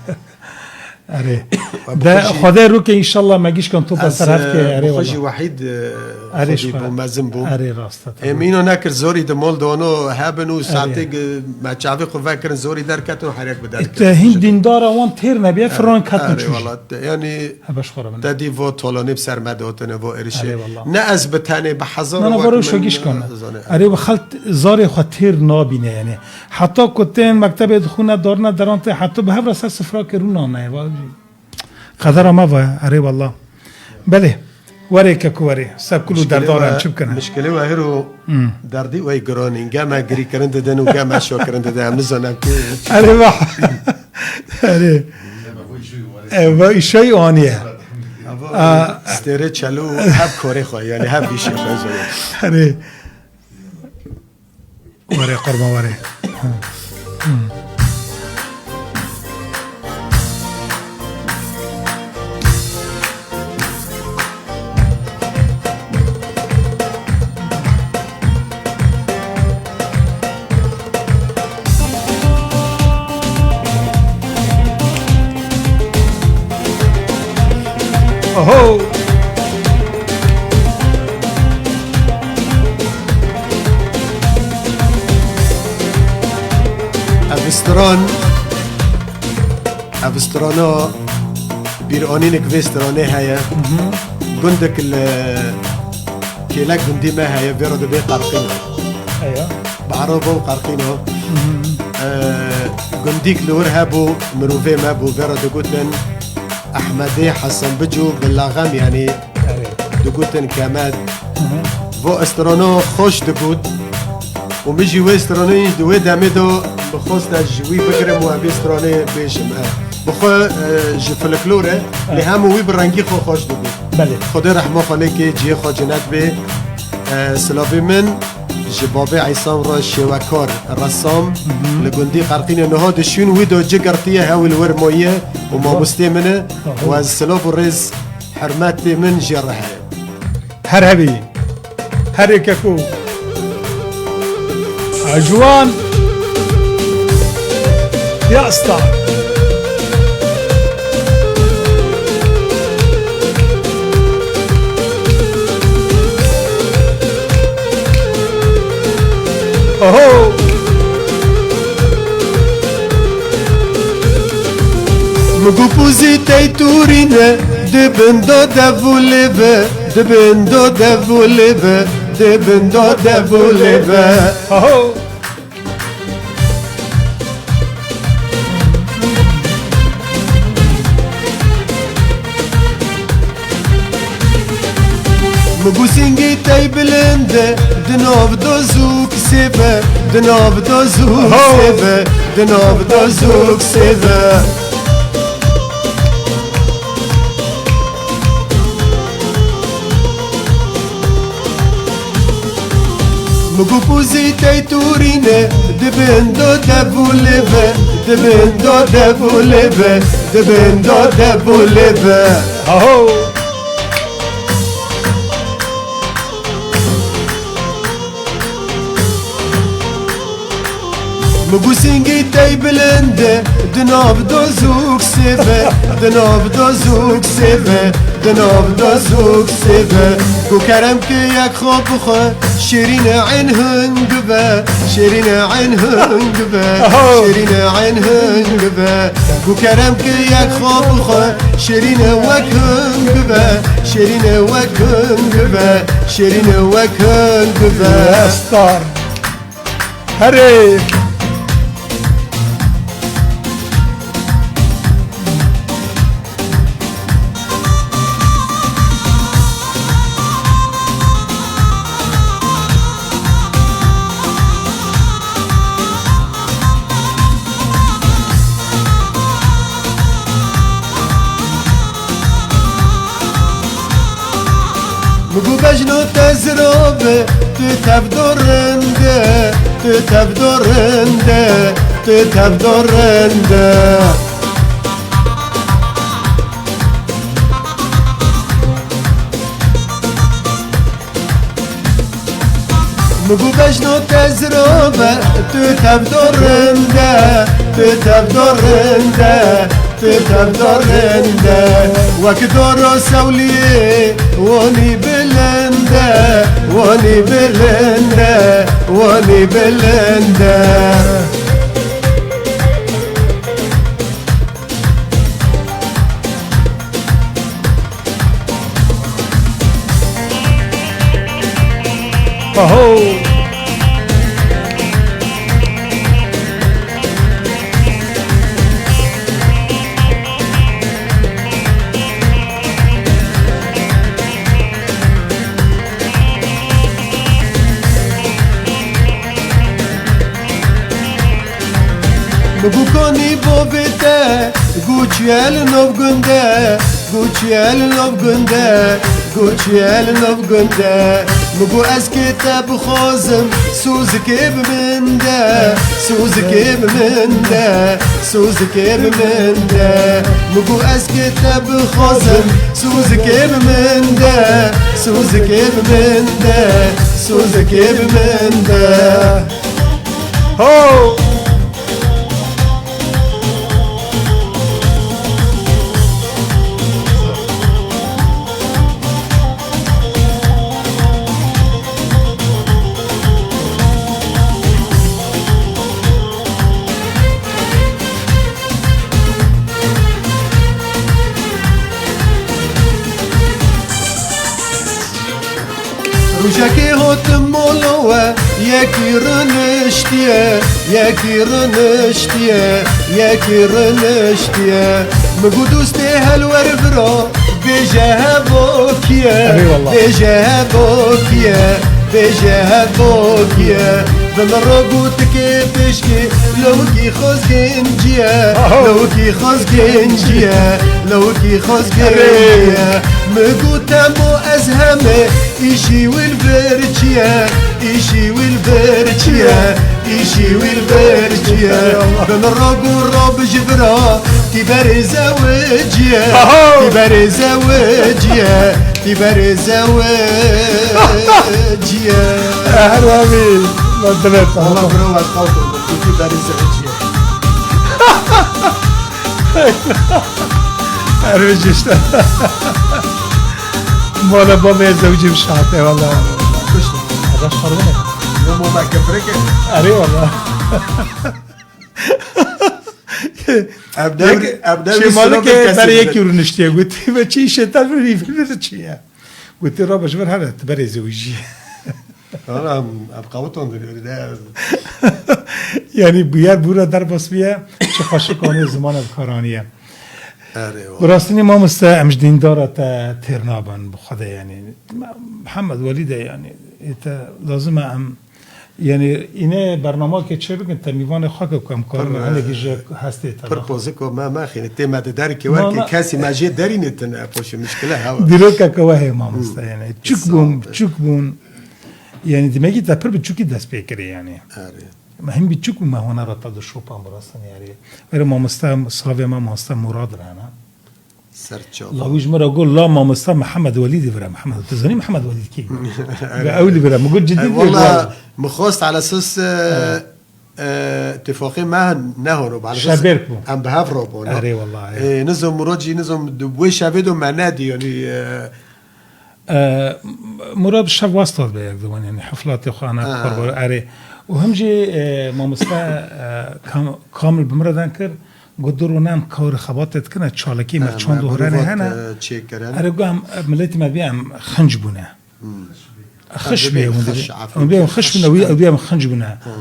Erê. Wa De, bi xwe jî Xwedê rûke înşallah me gişkan topa Ez, ser hevkê, e, erê bi xwe jî wallah. wehîd, e, Erê xwedî şwe. bû, mezin bû. Erê rast e, Em tamam. îno nekir zorî di mol de ono hebin û Erê. saetê gi-, me çavê xwe vekirin zorî derketin û herek bi derketin. Te hîn dîndara wan têr nebiye, firan ketin Erê çû jî. wallah, te, yanî He, beş xwe re min. te dî vo tolanê bi ser me dotine, vo êrişê. Erê wallah. Ne ez bi tenê, bi hezar Na, na, wek varo min, şo giş kane. zane. Erê, bi xelk zarê xwe têr nabîne, yanî. Heta ku tên mektebê dixwine, darine deran tê, heta bi hev re ser sifra kirûna neyê, va jî. Qedera me va, erê wallah. Belê. Werê keko werê. Ser kul û Mişkilê derdan we, em çi bikin? mişkilê we hiro Hmm. derdî wey giranîn. Geme girî kirin didin û geme şo kirin didin. Em nizanin em kê. Erê va. Erê. E, va îşay aniye. Ava Aa. stêrê çelo hev korê xwe, yanî hev vîşê xwe zor. Erê. Were qurban were. Oho! Ev stran, ev strana bîranînek vê stranê heye. Gundek li Kêlek gundî me heye, vê re dibê Qerqîna. Eya. Bi Ereba û Qerqîna. Ee, gundîk li wir hebû, mirovê me bû, vê re digotin Ehmedê Hesen Bicû, bi lexem, yanî digotin Kemed. Vo strana xweş digot. Û min jî wê stranê jî di wê demê de min xwest ez ji wî bigirim û em vê stranê bêjim. E, bi xwe, e, ji folklor e, lê hemû wî bi rengî xwe xweş digot. Belê. Xwedê rehma xwe lê ke, cihê xwe cinet bê. E, silavê min ji babê Îsan re şêwekar, resam, li gundî Qerqînê niha di şûn wî de ci girtiye, hewl wir maye û mamostê min e. Û ez silav û rêz hurmetê min jê re heye. Her hebî. Herê keko. Ciwan. Ya star. Oho! Min got pûzî tey tûrîne, di bin de dev û lêv e, di bin de dev û lêv e, di bin de dev û lêv e. Oho! Min got sîngê tey bilind e, di nav dozok sêv e, di nav dozok sêv e, di nav dozok sêv e. Min got pûzî tey tûrîne, di bin de dev û lêv e, di bin de dev û lêv e, di bin de dev û lêv e. Aho! Min got sîngê tey bilind e, di nav dozok sêv e, di nav dozok sêv e, di nav dozok sêv e. Got kerem ke yek xwe bixwe, şêrîne ên hing be, şêrîne ên hing be, şêrîne ên hing be. Got kerem ke yek xwe bixwe, şêrîne wek hing be, şêrîne wek hing be, şêrîne wek hing be. Star. Herê! Min got bejno te zirav e, tu tevdo rind e, tu tevdo rind e, tu tevdo rind e. Min got bejno te zirav e, tu tevdo rind e, tu tevdo rind e, tu tevdo rind e. Wek doro sewliyê, wanî bilind e, wanî bilind e, wanî bilind e. Aho! Min got konî bavê te, got çûye li nav gund e, got çûye li nav gund e, got çûye li nav gund e. Min got ez kê te bixwazim, sozikê bi min de, sozikê bi min de, sozikê bi min de. Min got ez kê te bixwazim, sozikê bi min de, sozikê bi min de, sozikê bi min de. Ho! Çekê hatim mala we, yekî riniştiye, yekî riniştiye, yekî riniştiye. Min got dostê helwer vira, bêje heva kiye, Eyvallah. Bêje heva kiye, bêje heva kiye. Bi min re gotikê pêşkê, lewkî xozgên ciye, Aho. Lewkî xozgên ciye, lewkî xozgên Erê. Ciye. Min got hemo ez heme, Îşî wî li vir çi ye? Îşî wî li vir çi ye? Îşî wî li vir çi ye? Bi min re got, Rabij vira, tî berê zewiciye. Aho! Tî berê zewiciye. Tî berê zewiciye. Her wabî. Lan dibe. Wala bira we qewt, tî berê zewiciye. Her wê işte. Mala babê zewcî bi şahat e valla. Baş xarbe ne? Ne mala kefreke? Erê valla. Ev devr, ev devr Şêmalik sıra bir ber kesildi. Yekî rûniştiye gotî ve çi işe te rûnî çi ye? Gotî, Rabij vir here, tu berê zewcî. Valla em, em qawutan diliyoruz. Yani bu yer bura derbas biye, çi xweşik anê ziman ev karaniye. Erê, Bi rastî mamoste em ji dîndara te têr nabin bi xwe de yani. Mihemed Welî de yani. Ê te lazim e em yani îne bernamake çê bikin te mîvanê xwe ke ku em karin Pir, hinekî ji hestê te pir poziko me mexîne. Tê me di derkê Ma, werkê ma- kesî me jê derîne tine poşê mişkile hewa. Dîrokeke we heye mamoste yani. Çik bûn, çik bûn. Yani demekî te pir bi çikî dest pê kirî yani. Erê. Me hin bi çik û me hona re te di şopan bi rastin yani. Erê mamoste, silavê me mamoste Murad re hene. Ser çava. La wî ji min re got, la mamosta Mihemed Welîdî vira. Mihemed, tu zanî Mihemed Welîd kî? Erê. Ew li vira. Min got, cidî Ay, dê valla, got. Min xwest ala esas, e, e, tifaqê me nehoro. Ala esas Şebêrk bû. Em bi hev re bûn. Erê, wallahî. E, nizam Murad jî, nizam di wê şevê de me nedî, yanî, e, E, Murad şev wasta dibe yek diwan, yani heflatê xwe ana Ha. Qurban, erê. Û him jî, e, mamoste, e, Kam-, Kamil bi min re den kir, got, "Dur û nem kar xebatê dikine, çalakî me Ha, çand û me hurene hene." Çêkirin. Erê, got, "Em, e, miletî me dibê em xinc bûne." Hmm. Xiş Em bê bibê, hûn xeş, dibê, efê hûn bê xeş, xeş bûne, wî, xeş. Ew dibê em xinc bûne. Hmm.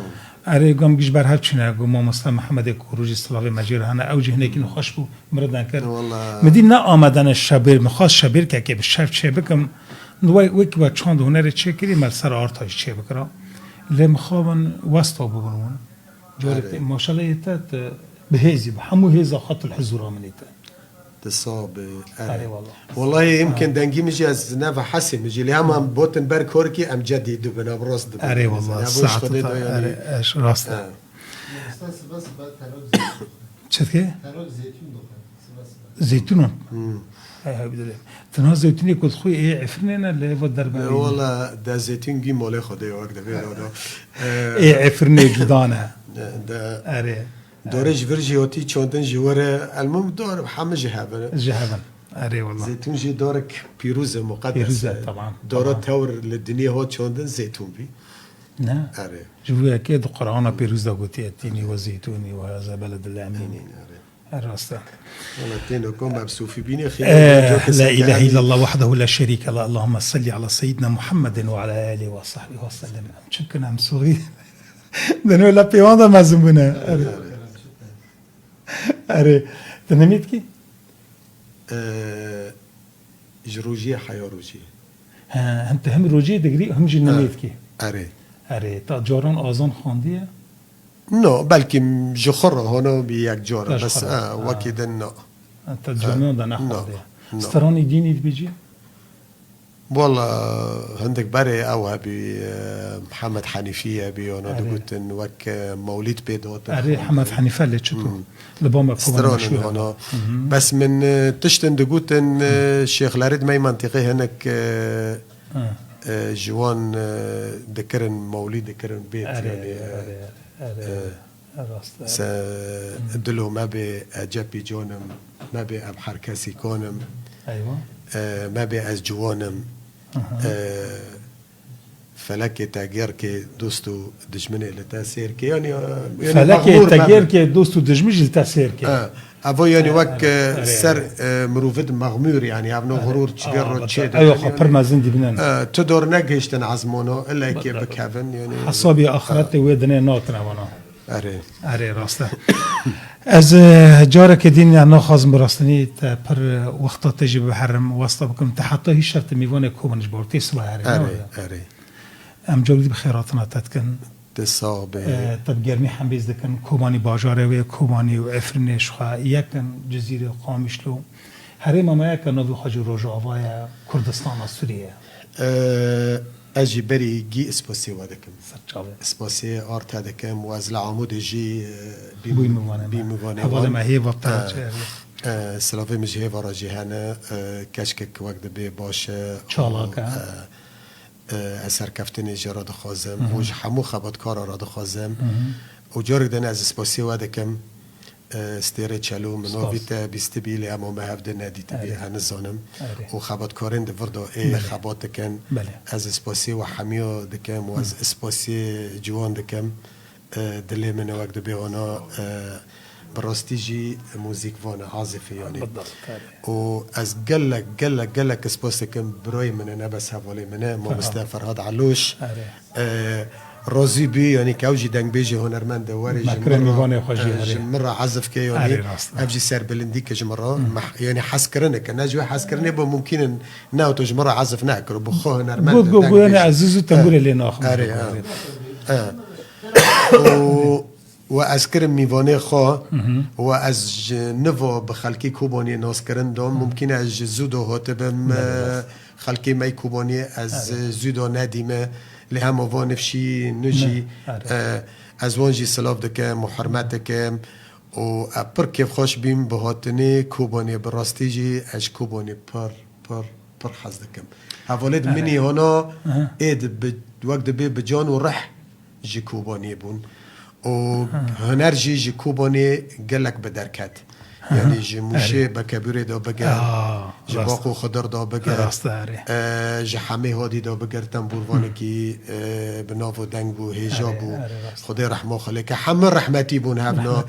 Erê, got, "Em giş berhev çûne," got, "Mamoste Mihemedê ku rojî silavê me cî re hene, ew jî hinekî xweş bû, min re den kir." Wallahî. Min dî ne amedene şebêr, min xwest şebêrkekê bi şev çê bikim. Wek, wekî we çand û hunerê çêkirî, me li ser arta jî çê bikira. Lê mixabin westa bibin wan. Carek Erê. Te, maşallah yê te, te bi hêzî, bi hemû hêza xwe tu li hizûra min î te. Ti sax be, erê. Erê wala. Wallahî, Ha. Yimkin dengî min jî ez neve hesê min jî. Lê hema em botin ber korkî em cedî dibin, em rast dibin. Erê wala, Ev saet Xwedê ta, de yanî. Erê, eş, rast e. Ha. Usta sibe sibe terok zeytun. Çi dike? Terok zeytun dixwe. Sibe sibe. Zeytûnan. Hmm. He, he, bidelê. Tena zeytûnê ku dixwî ê efirnê ne, lê va derbe E, wî ne. Wala, de zeytûn gî molê Xwedê wek de vê rado. E, Ê efirnê cuda ne. de, de, Erê. Dorê ji vir jî hotî çandin ji were, elmum dor hemî ji hev in. Ji hev in. Erê wala. Zeytûn jî dorek pîroz e, muqedes Pîroz e, e. Taban, Dora taban. Tewr li dinê hot çandin zeytûn bî. Ne? Erê. Ji vê yekê di Qur'ana pîroz de gotiye, "Tînî we zeytûnî we heze beledil emînî." Emîn, erê. Her rast e. Wala têno kom ev sofî bîne xî Eh, cokê La ilahe serkefî. Illallah wahdehu la şerîke lah. Allahümme salli ala seyyidina Muhammedin ve ala alihi ve sahbihi ve sellem. Em çi bikin em sorî? Dino la pêwan de mezin bûne. Erê. Erê. Erê. Tu nemî dikî? Ee, ji rojiyê heya rojiyê. He, hem tu hem rojiyê digirî, hem jî Ha. nemî dikî. Erê. Erê. Ta caran azan xwandiye? No, belkî ji xwe re hona bî yek cara, Te ji bes, xwe re. ha, Ha. wekî din na. Ha, te Ha. camiyan de Na. nexwandiye. Na. Stranî dînî dibêjî? Wala, hindik berê ew hebî, e, Mihemed Henîfî hebî, ona Erê. digotin wek, e, mewlîd pê dihatin Erê, xwendin. Hemed Henîfe lê çi tu? Hmm. Li ba me Koban Stranin meşhur e. Hana. Hı hı. Bes min, e, tiştin digotin, e, Şêxlerê di me mentiqê hinek, e, Ha. e, ji wan, e, dikirin, mewlîd dikirin bêt, Erê, yanî, e, erê, erê. e, Rast e. Se Hı. dilo me bê, e, cepî canim, me bê em herkesî kanim, Eywa. e, me bê ez ciwanim, Aha. e, felekê te gêr kê, dost û dijminê li te sêr kê. Yanî, e, yanî Felekê mexmûr te me gêr bê. kê, dost û dijmin jî li te sêr kê. E, Eva yani wek, e, ser, e, mirovit mexmûr yani, ev no xurûr çi gero çê dikin, ew xwe pir mezin dibînin. E, tu dor negihiştin ezmano, illekê bikevin yani. Hesabî axretê wê dinê nakin evana. Erê. Erê, rast e. Ez, e, carekê din ya naxwazim bi rastînî te pir, e, wexta te jî biherim, westa bikim. Te heta hî şev te mîvanê Kobanê ji bar tê siba herê, ne were? Erê, erê. Em carekî bi xêratina te dikin. Te sax be. E, te bi germî hembêz dikin. Kobanî bajarê wê, Kobanî û Efrînê ji xwe yek in, Cizîrê, Qamişlo. Herêma me yek e, navê xwe jî Rojava ye, Kurdistana Sûriyê ye. E, ez jî berî gî spasiyê we dikim. Ser çavê. Spasiyê ar te dikim û ez li Amûdê jî, e, bîm-, bûyî mivanê me. Bîm mivanê wan. Hevalê me hêva te re çi, e, silavê min ji hêva re jî hene, e, keşkek wek dibê baş e. Çalak e. Û, e, e, ez serkeftinê jê re dixwazim û ji hemû xebatkara re dixwazim. Û carek din ez spasiyê we dikim. E, Stêrê Çelo, min navî te bîstibî, lê hema me hev di nedîtibî, ez nizanim. Û xebatkarên di vir de ê xebat dikin. Ez spasiyê we hemiya dikim û ez spasiyê ciwan dikim. E, dilê min e wek dibê wana, e, bi rastî jî muzîkvan e, azifî yanî. Û ez gelek, gelek, gelek spas dikim birayê min e, ne bes hevalê min e, mamoste Ferhad Eloş. E, razî bî, yanî ke ew jî dengbêjê hunermend e, werê ji min re, e, ji min re ezif ke, yanî ev jî serbilindî ke ji min re, yanî hezkirinê ke, ne ji wê hezkirinê bo mumkîn in, ne tu ji min re ezif nekir, bi xwe hunermend e, got, got, yanî ez zû tembûrê lê naxim. Erê, e. Û, û ez kirim mîvanê xwe, û ez ji niva bi xelkê Kobaniyê naskirin dam. Mumkîn e ez ji zû de hatibim, e, xelkê me yê Kobaniyê ez zû de nedîme. Lê hema van nifşî nû jî, e, ez wan jî silav dikim û hurmet dikim. Û e, pir kêfxweş bîm bi hatinê Kobaniyê. Bi rastî jî ez ji Kobaniyê pir, pir, pir hez dikim. Hevalêt min ê hona ê di bi, wek dibê bi can û rih ji Kobaniyê bûn. Û huner jî ji Kobaniyê gelek bi derket. Yanî ji Mûşê Bekebûrê de bigir, ji Baq û Xidir de bigir, e, ji Hemê Hadî de bigir, tembûrvanekî, e, bi nav û deng bû, hêja bû. Xwedê rehma xwe lê ke. Hemû rehmetî bûn hevna.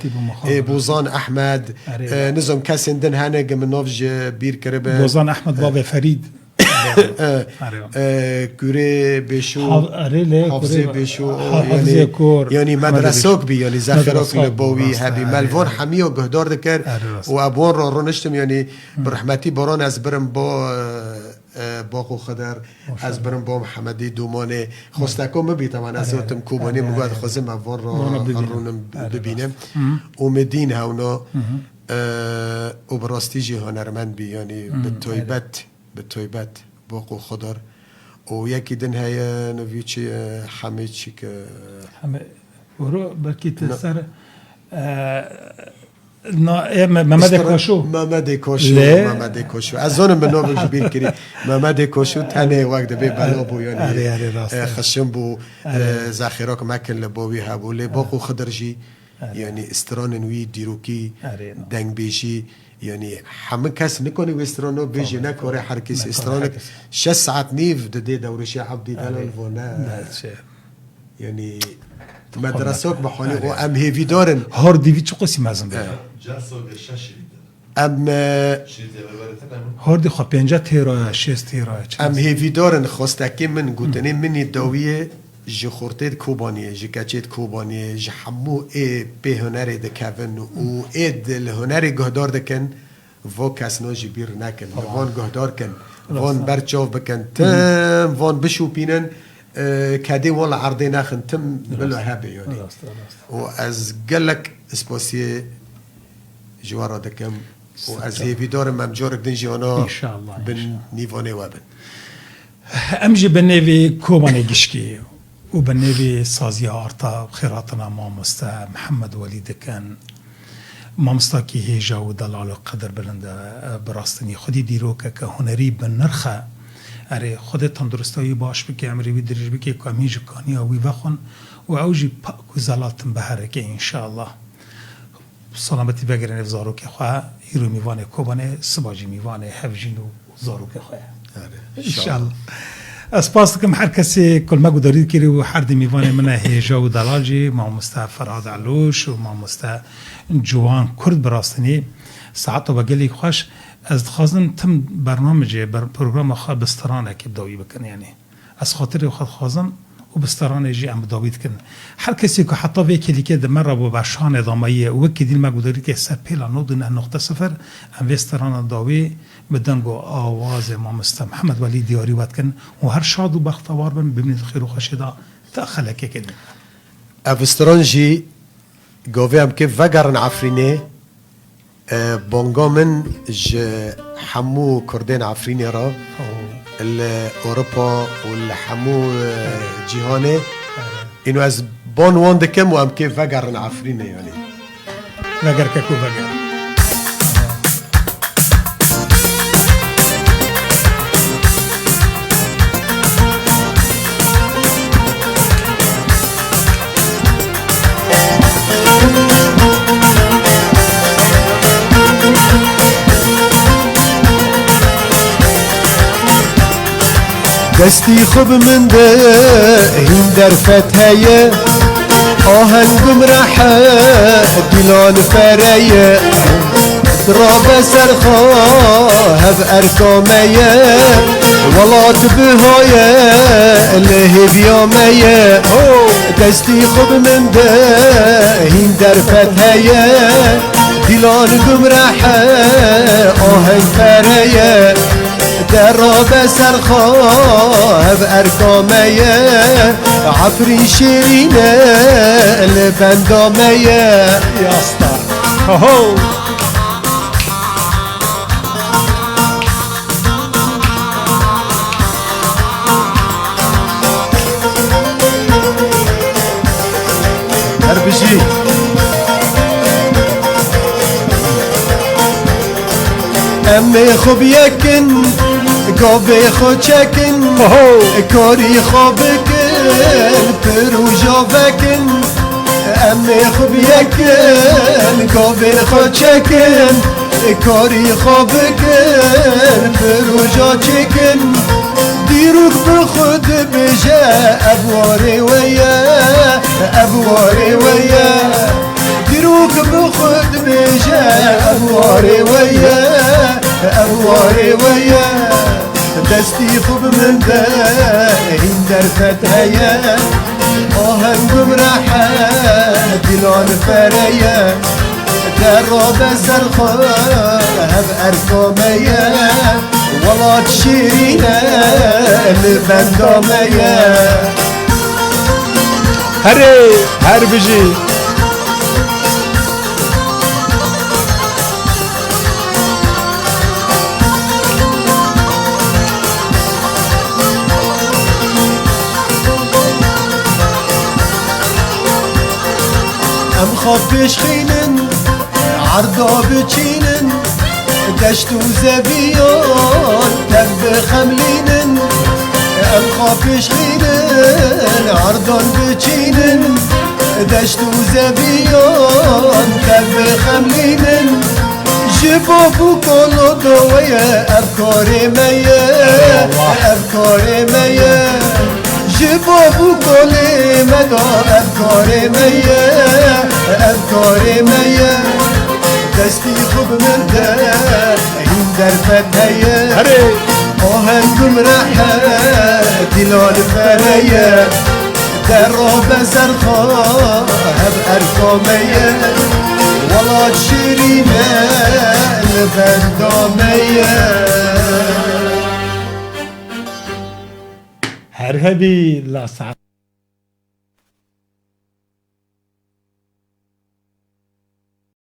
Ê Bozan Ehmed, e, nizam kesên din hene ke min nav ji bîr kiribe. Bozan Ehmed, bavê Ferîd. E, e, Kurê Bêşû, Hav-, erê lê, Hafizê Kurê Bêşû, Hafizê yanî, Kor, yanî Hemedê medresok Bêşû. Bî, yanî zexirok li bo wî hebî. Erê, me li van hemiya guhdar dikir û ez bi wan re rûniştim, yanî bi rehmetî Baran ez birim bo, e, e, Baq û Xidir, ez birim bo Mihemedî Dûmanê. Xwesteko min bî, teman ez gotim Kobanî, min got xwezim ez van re rûnim bibînim. Û min dîn hewna, e, û bi rastî jî hunermend bî, yanî bi taybet. Bi taybet Baq û Xidar. Û yekî din heye, navî çi ye, Hemê çi ke. Hemê, wero, belkî tu ser, e, na, e, Me-, Memedê Koşû. Memedê Koşû, Memedê Koşû. Ez zonim bi navê ji bîr kirî. Memedê Koşû tenê wek dibê bela bû, yanî, erê, erê, rast e, e, xişin bû, erê, e, zexîrok mekin li bo wî hebû. Lê Baq û Xidir jî, erê, yanî stranên wî dîrokî, erê, no, dengbêjî, yanî hemû kes nikane wê strano bêje, tabii, nekare her kes, nekare stranek her kes. Şeş saet nîv didê dewrêşê Ebdî Delal, erê, vone. Yanî medresok bi holî, erê, û em hêvîdar in. Hordî vî çi qasî mezin be? Evet. Em, e, Hordî xwe pênce têra ye, şêst têra ye, çi em hêvîdar in, xwestekê min, gotinê min ê dawiyê ji xortê di Kobaniyê, ji keçê di Kobaniyê, ji hemû ê pê hunerê dikevin û ê di li hunerê guhdar dikin, vo kesno ji bîr nekin. Li van guhdar kin, van ber çav bikin, tim van bişopînin, e, kedê wan li erdê nexin, tim bilo hebe, yanî. Rast e, rast e. Û ez gelek spasiyê ji we re dikim û ez hêvîdar im em carek din jî ana, înşallah, bin, înşallah, nîvanê we bin. Em jî bi nêvê Kobanê Gişkî û bi nêvê Saziya Arta xêratina mamoste Mihemed Welî dikin. Mamostakî hêja û delal û qedirbilind e, bi rastî xwedî dîrokeke hunerî bi nirx e. Erê, Xwedê tenduristiya wî baş bike, emrê wî dirêj bike, ku em hîn ji kaniya wî vexwin û ew jî pak û zelal tim biherike, înşallah. Selametî vegerîne zarokê xwe, îro mîvanê Kobanê, siba jî mîvanê hevjîn û zarokê xwe ye. Erê, înşallah. Ez spas dikim her kesê ku li me guhdarî dikir û her di mîvanê min e hêja û delal jî, mamoste Ferhad Elûş û mamoste Ciwan Kurd. Bi rastî saeta we gelek xweş. Ez dixwazim tim bernamecê, ber-, programa xwe bi stranekê bi dawî bikin, yanî. Ez xatirê xwe dixwazim û bi stranê jî em bi dawî dikin. Her kesê ku heta vê kêlîkê di me re bo be şanê damayiye û wekî dîn me guhdarî dike ser pêla nod û neh noqte sifir, em vê strana dawî bi deng û awazê mamoste Mihemed Welî diyarî we dikin û her şad û bextewar bin, bimînin di xêr û xweşê de ta xelekekê din. Ev stran jî gavê em kê vegerin Efrînê, e, banga min ji hemû Kurdên Efrînê re, Oh. li Ewropa û li hemû, e, cîhanê. Îno ez ban wan dikim û em kê vegerin Efrînê, yanî. Veger keko veger. Destî xwe bi min de hîn derfet heye, aheng gumrehe, dîlan fereye. Dirabe ser xwe hev erka me ye, welat biha ye, li hêviya me ye. Destî xwe bi min de hîn derfet heye, dîlan gumrehe, aheng fereye. Derabe ser xwe hev erka me ye, Efrîn şêrîn e li benda me ye. Yasta. Ho, ho. Her bijî. Em ê xwe biyekin, gavê xwe çekin, Oho! karî xwe bikin, pir û javekin. Em ê xwe biyekin, gavê xwe çekin, karî xwe bikin, pir û ja çêkin. Dîrok bi xwe dibêje, ev warê we ye, ev warê we ye. Dîrok bi xwe dibêje, ev warê we ye, ev warê we ye. Destî xwe bi min de, hîn derfet heye. Aheng gumrehe, dîlan fereye. Derabe ser xwe, hev erka me ye. Welat şîrîn e, li benda me ye. Herê, her bijî. Em xwe pêşxînin, erda biçînin, deşt û zeviyan tev bixemlînin. Em xwe pêşxînin, erdan biçînin, deşt û zeviyan tev bixemlînin. Ji bav û kalo da we ye, ev karê me ye, Eyvallah. ev karê me ye. Ji bav û kalê me da, ev karê me ye, ev karê me ye. Destî xwe bi min de, hîn derfet heye. Herê. Aheng gumrehe, dîlan fereye. Derabe ser xwe, hev erka me ye. Welat şêrîn e, li benda me ye. Her hebî la saet.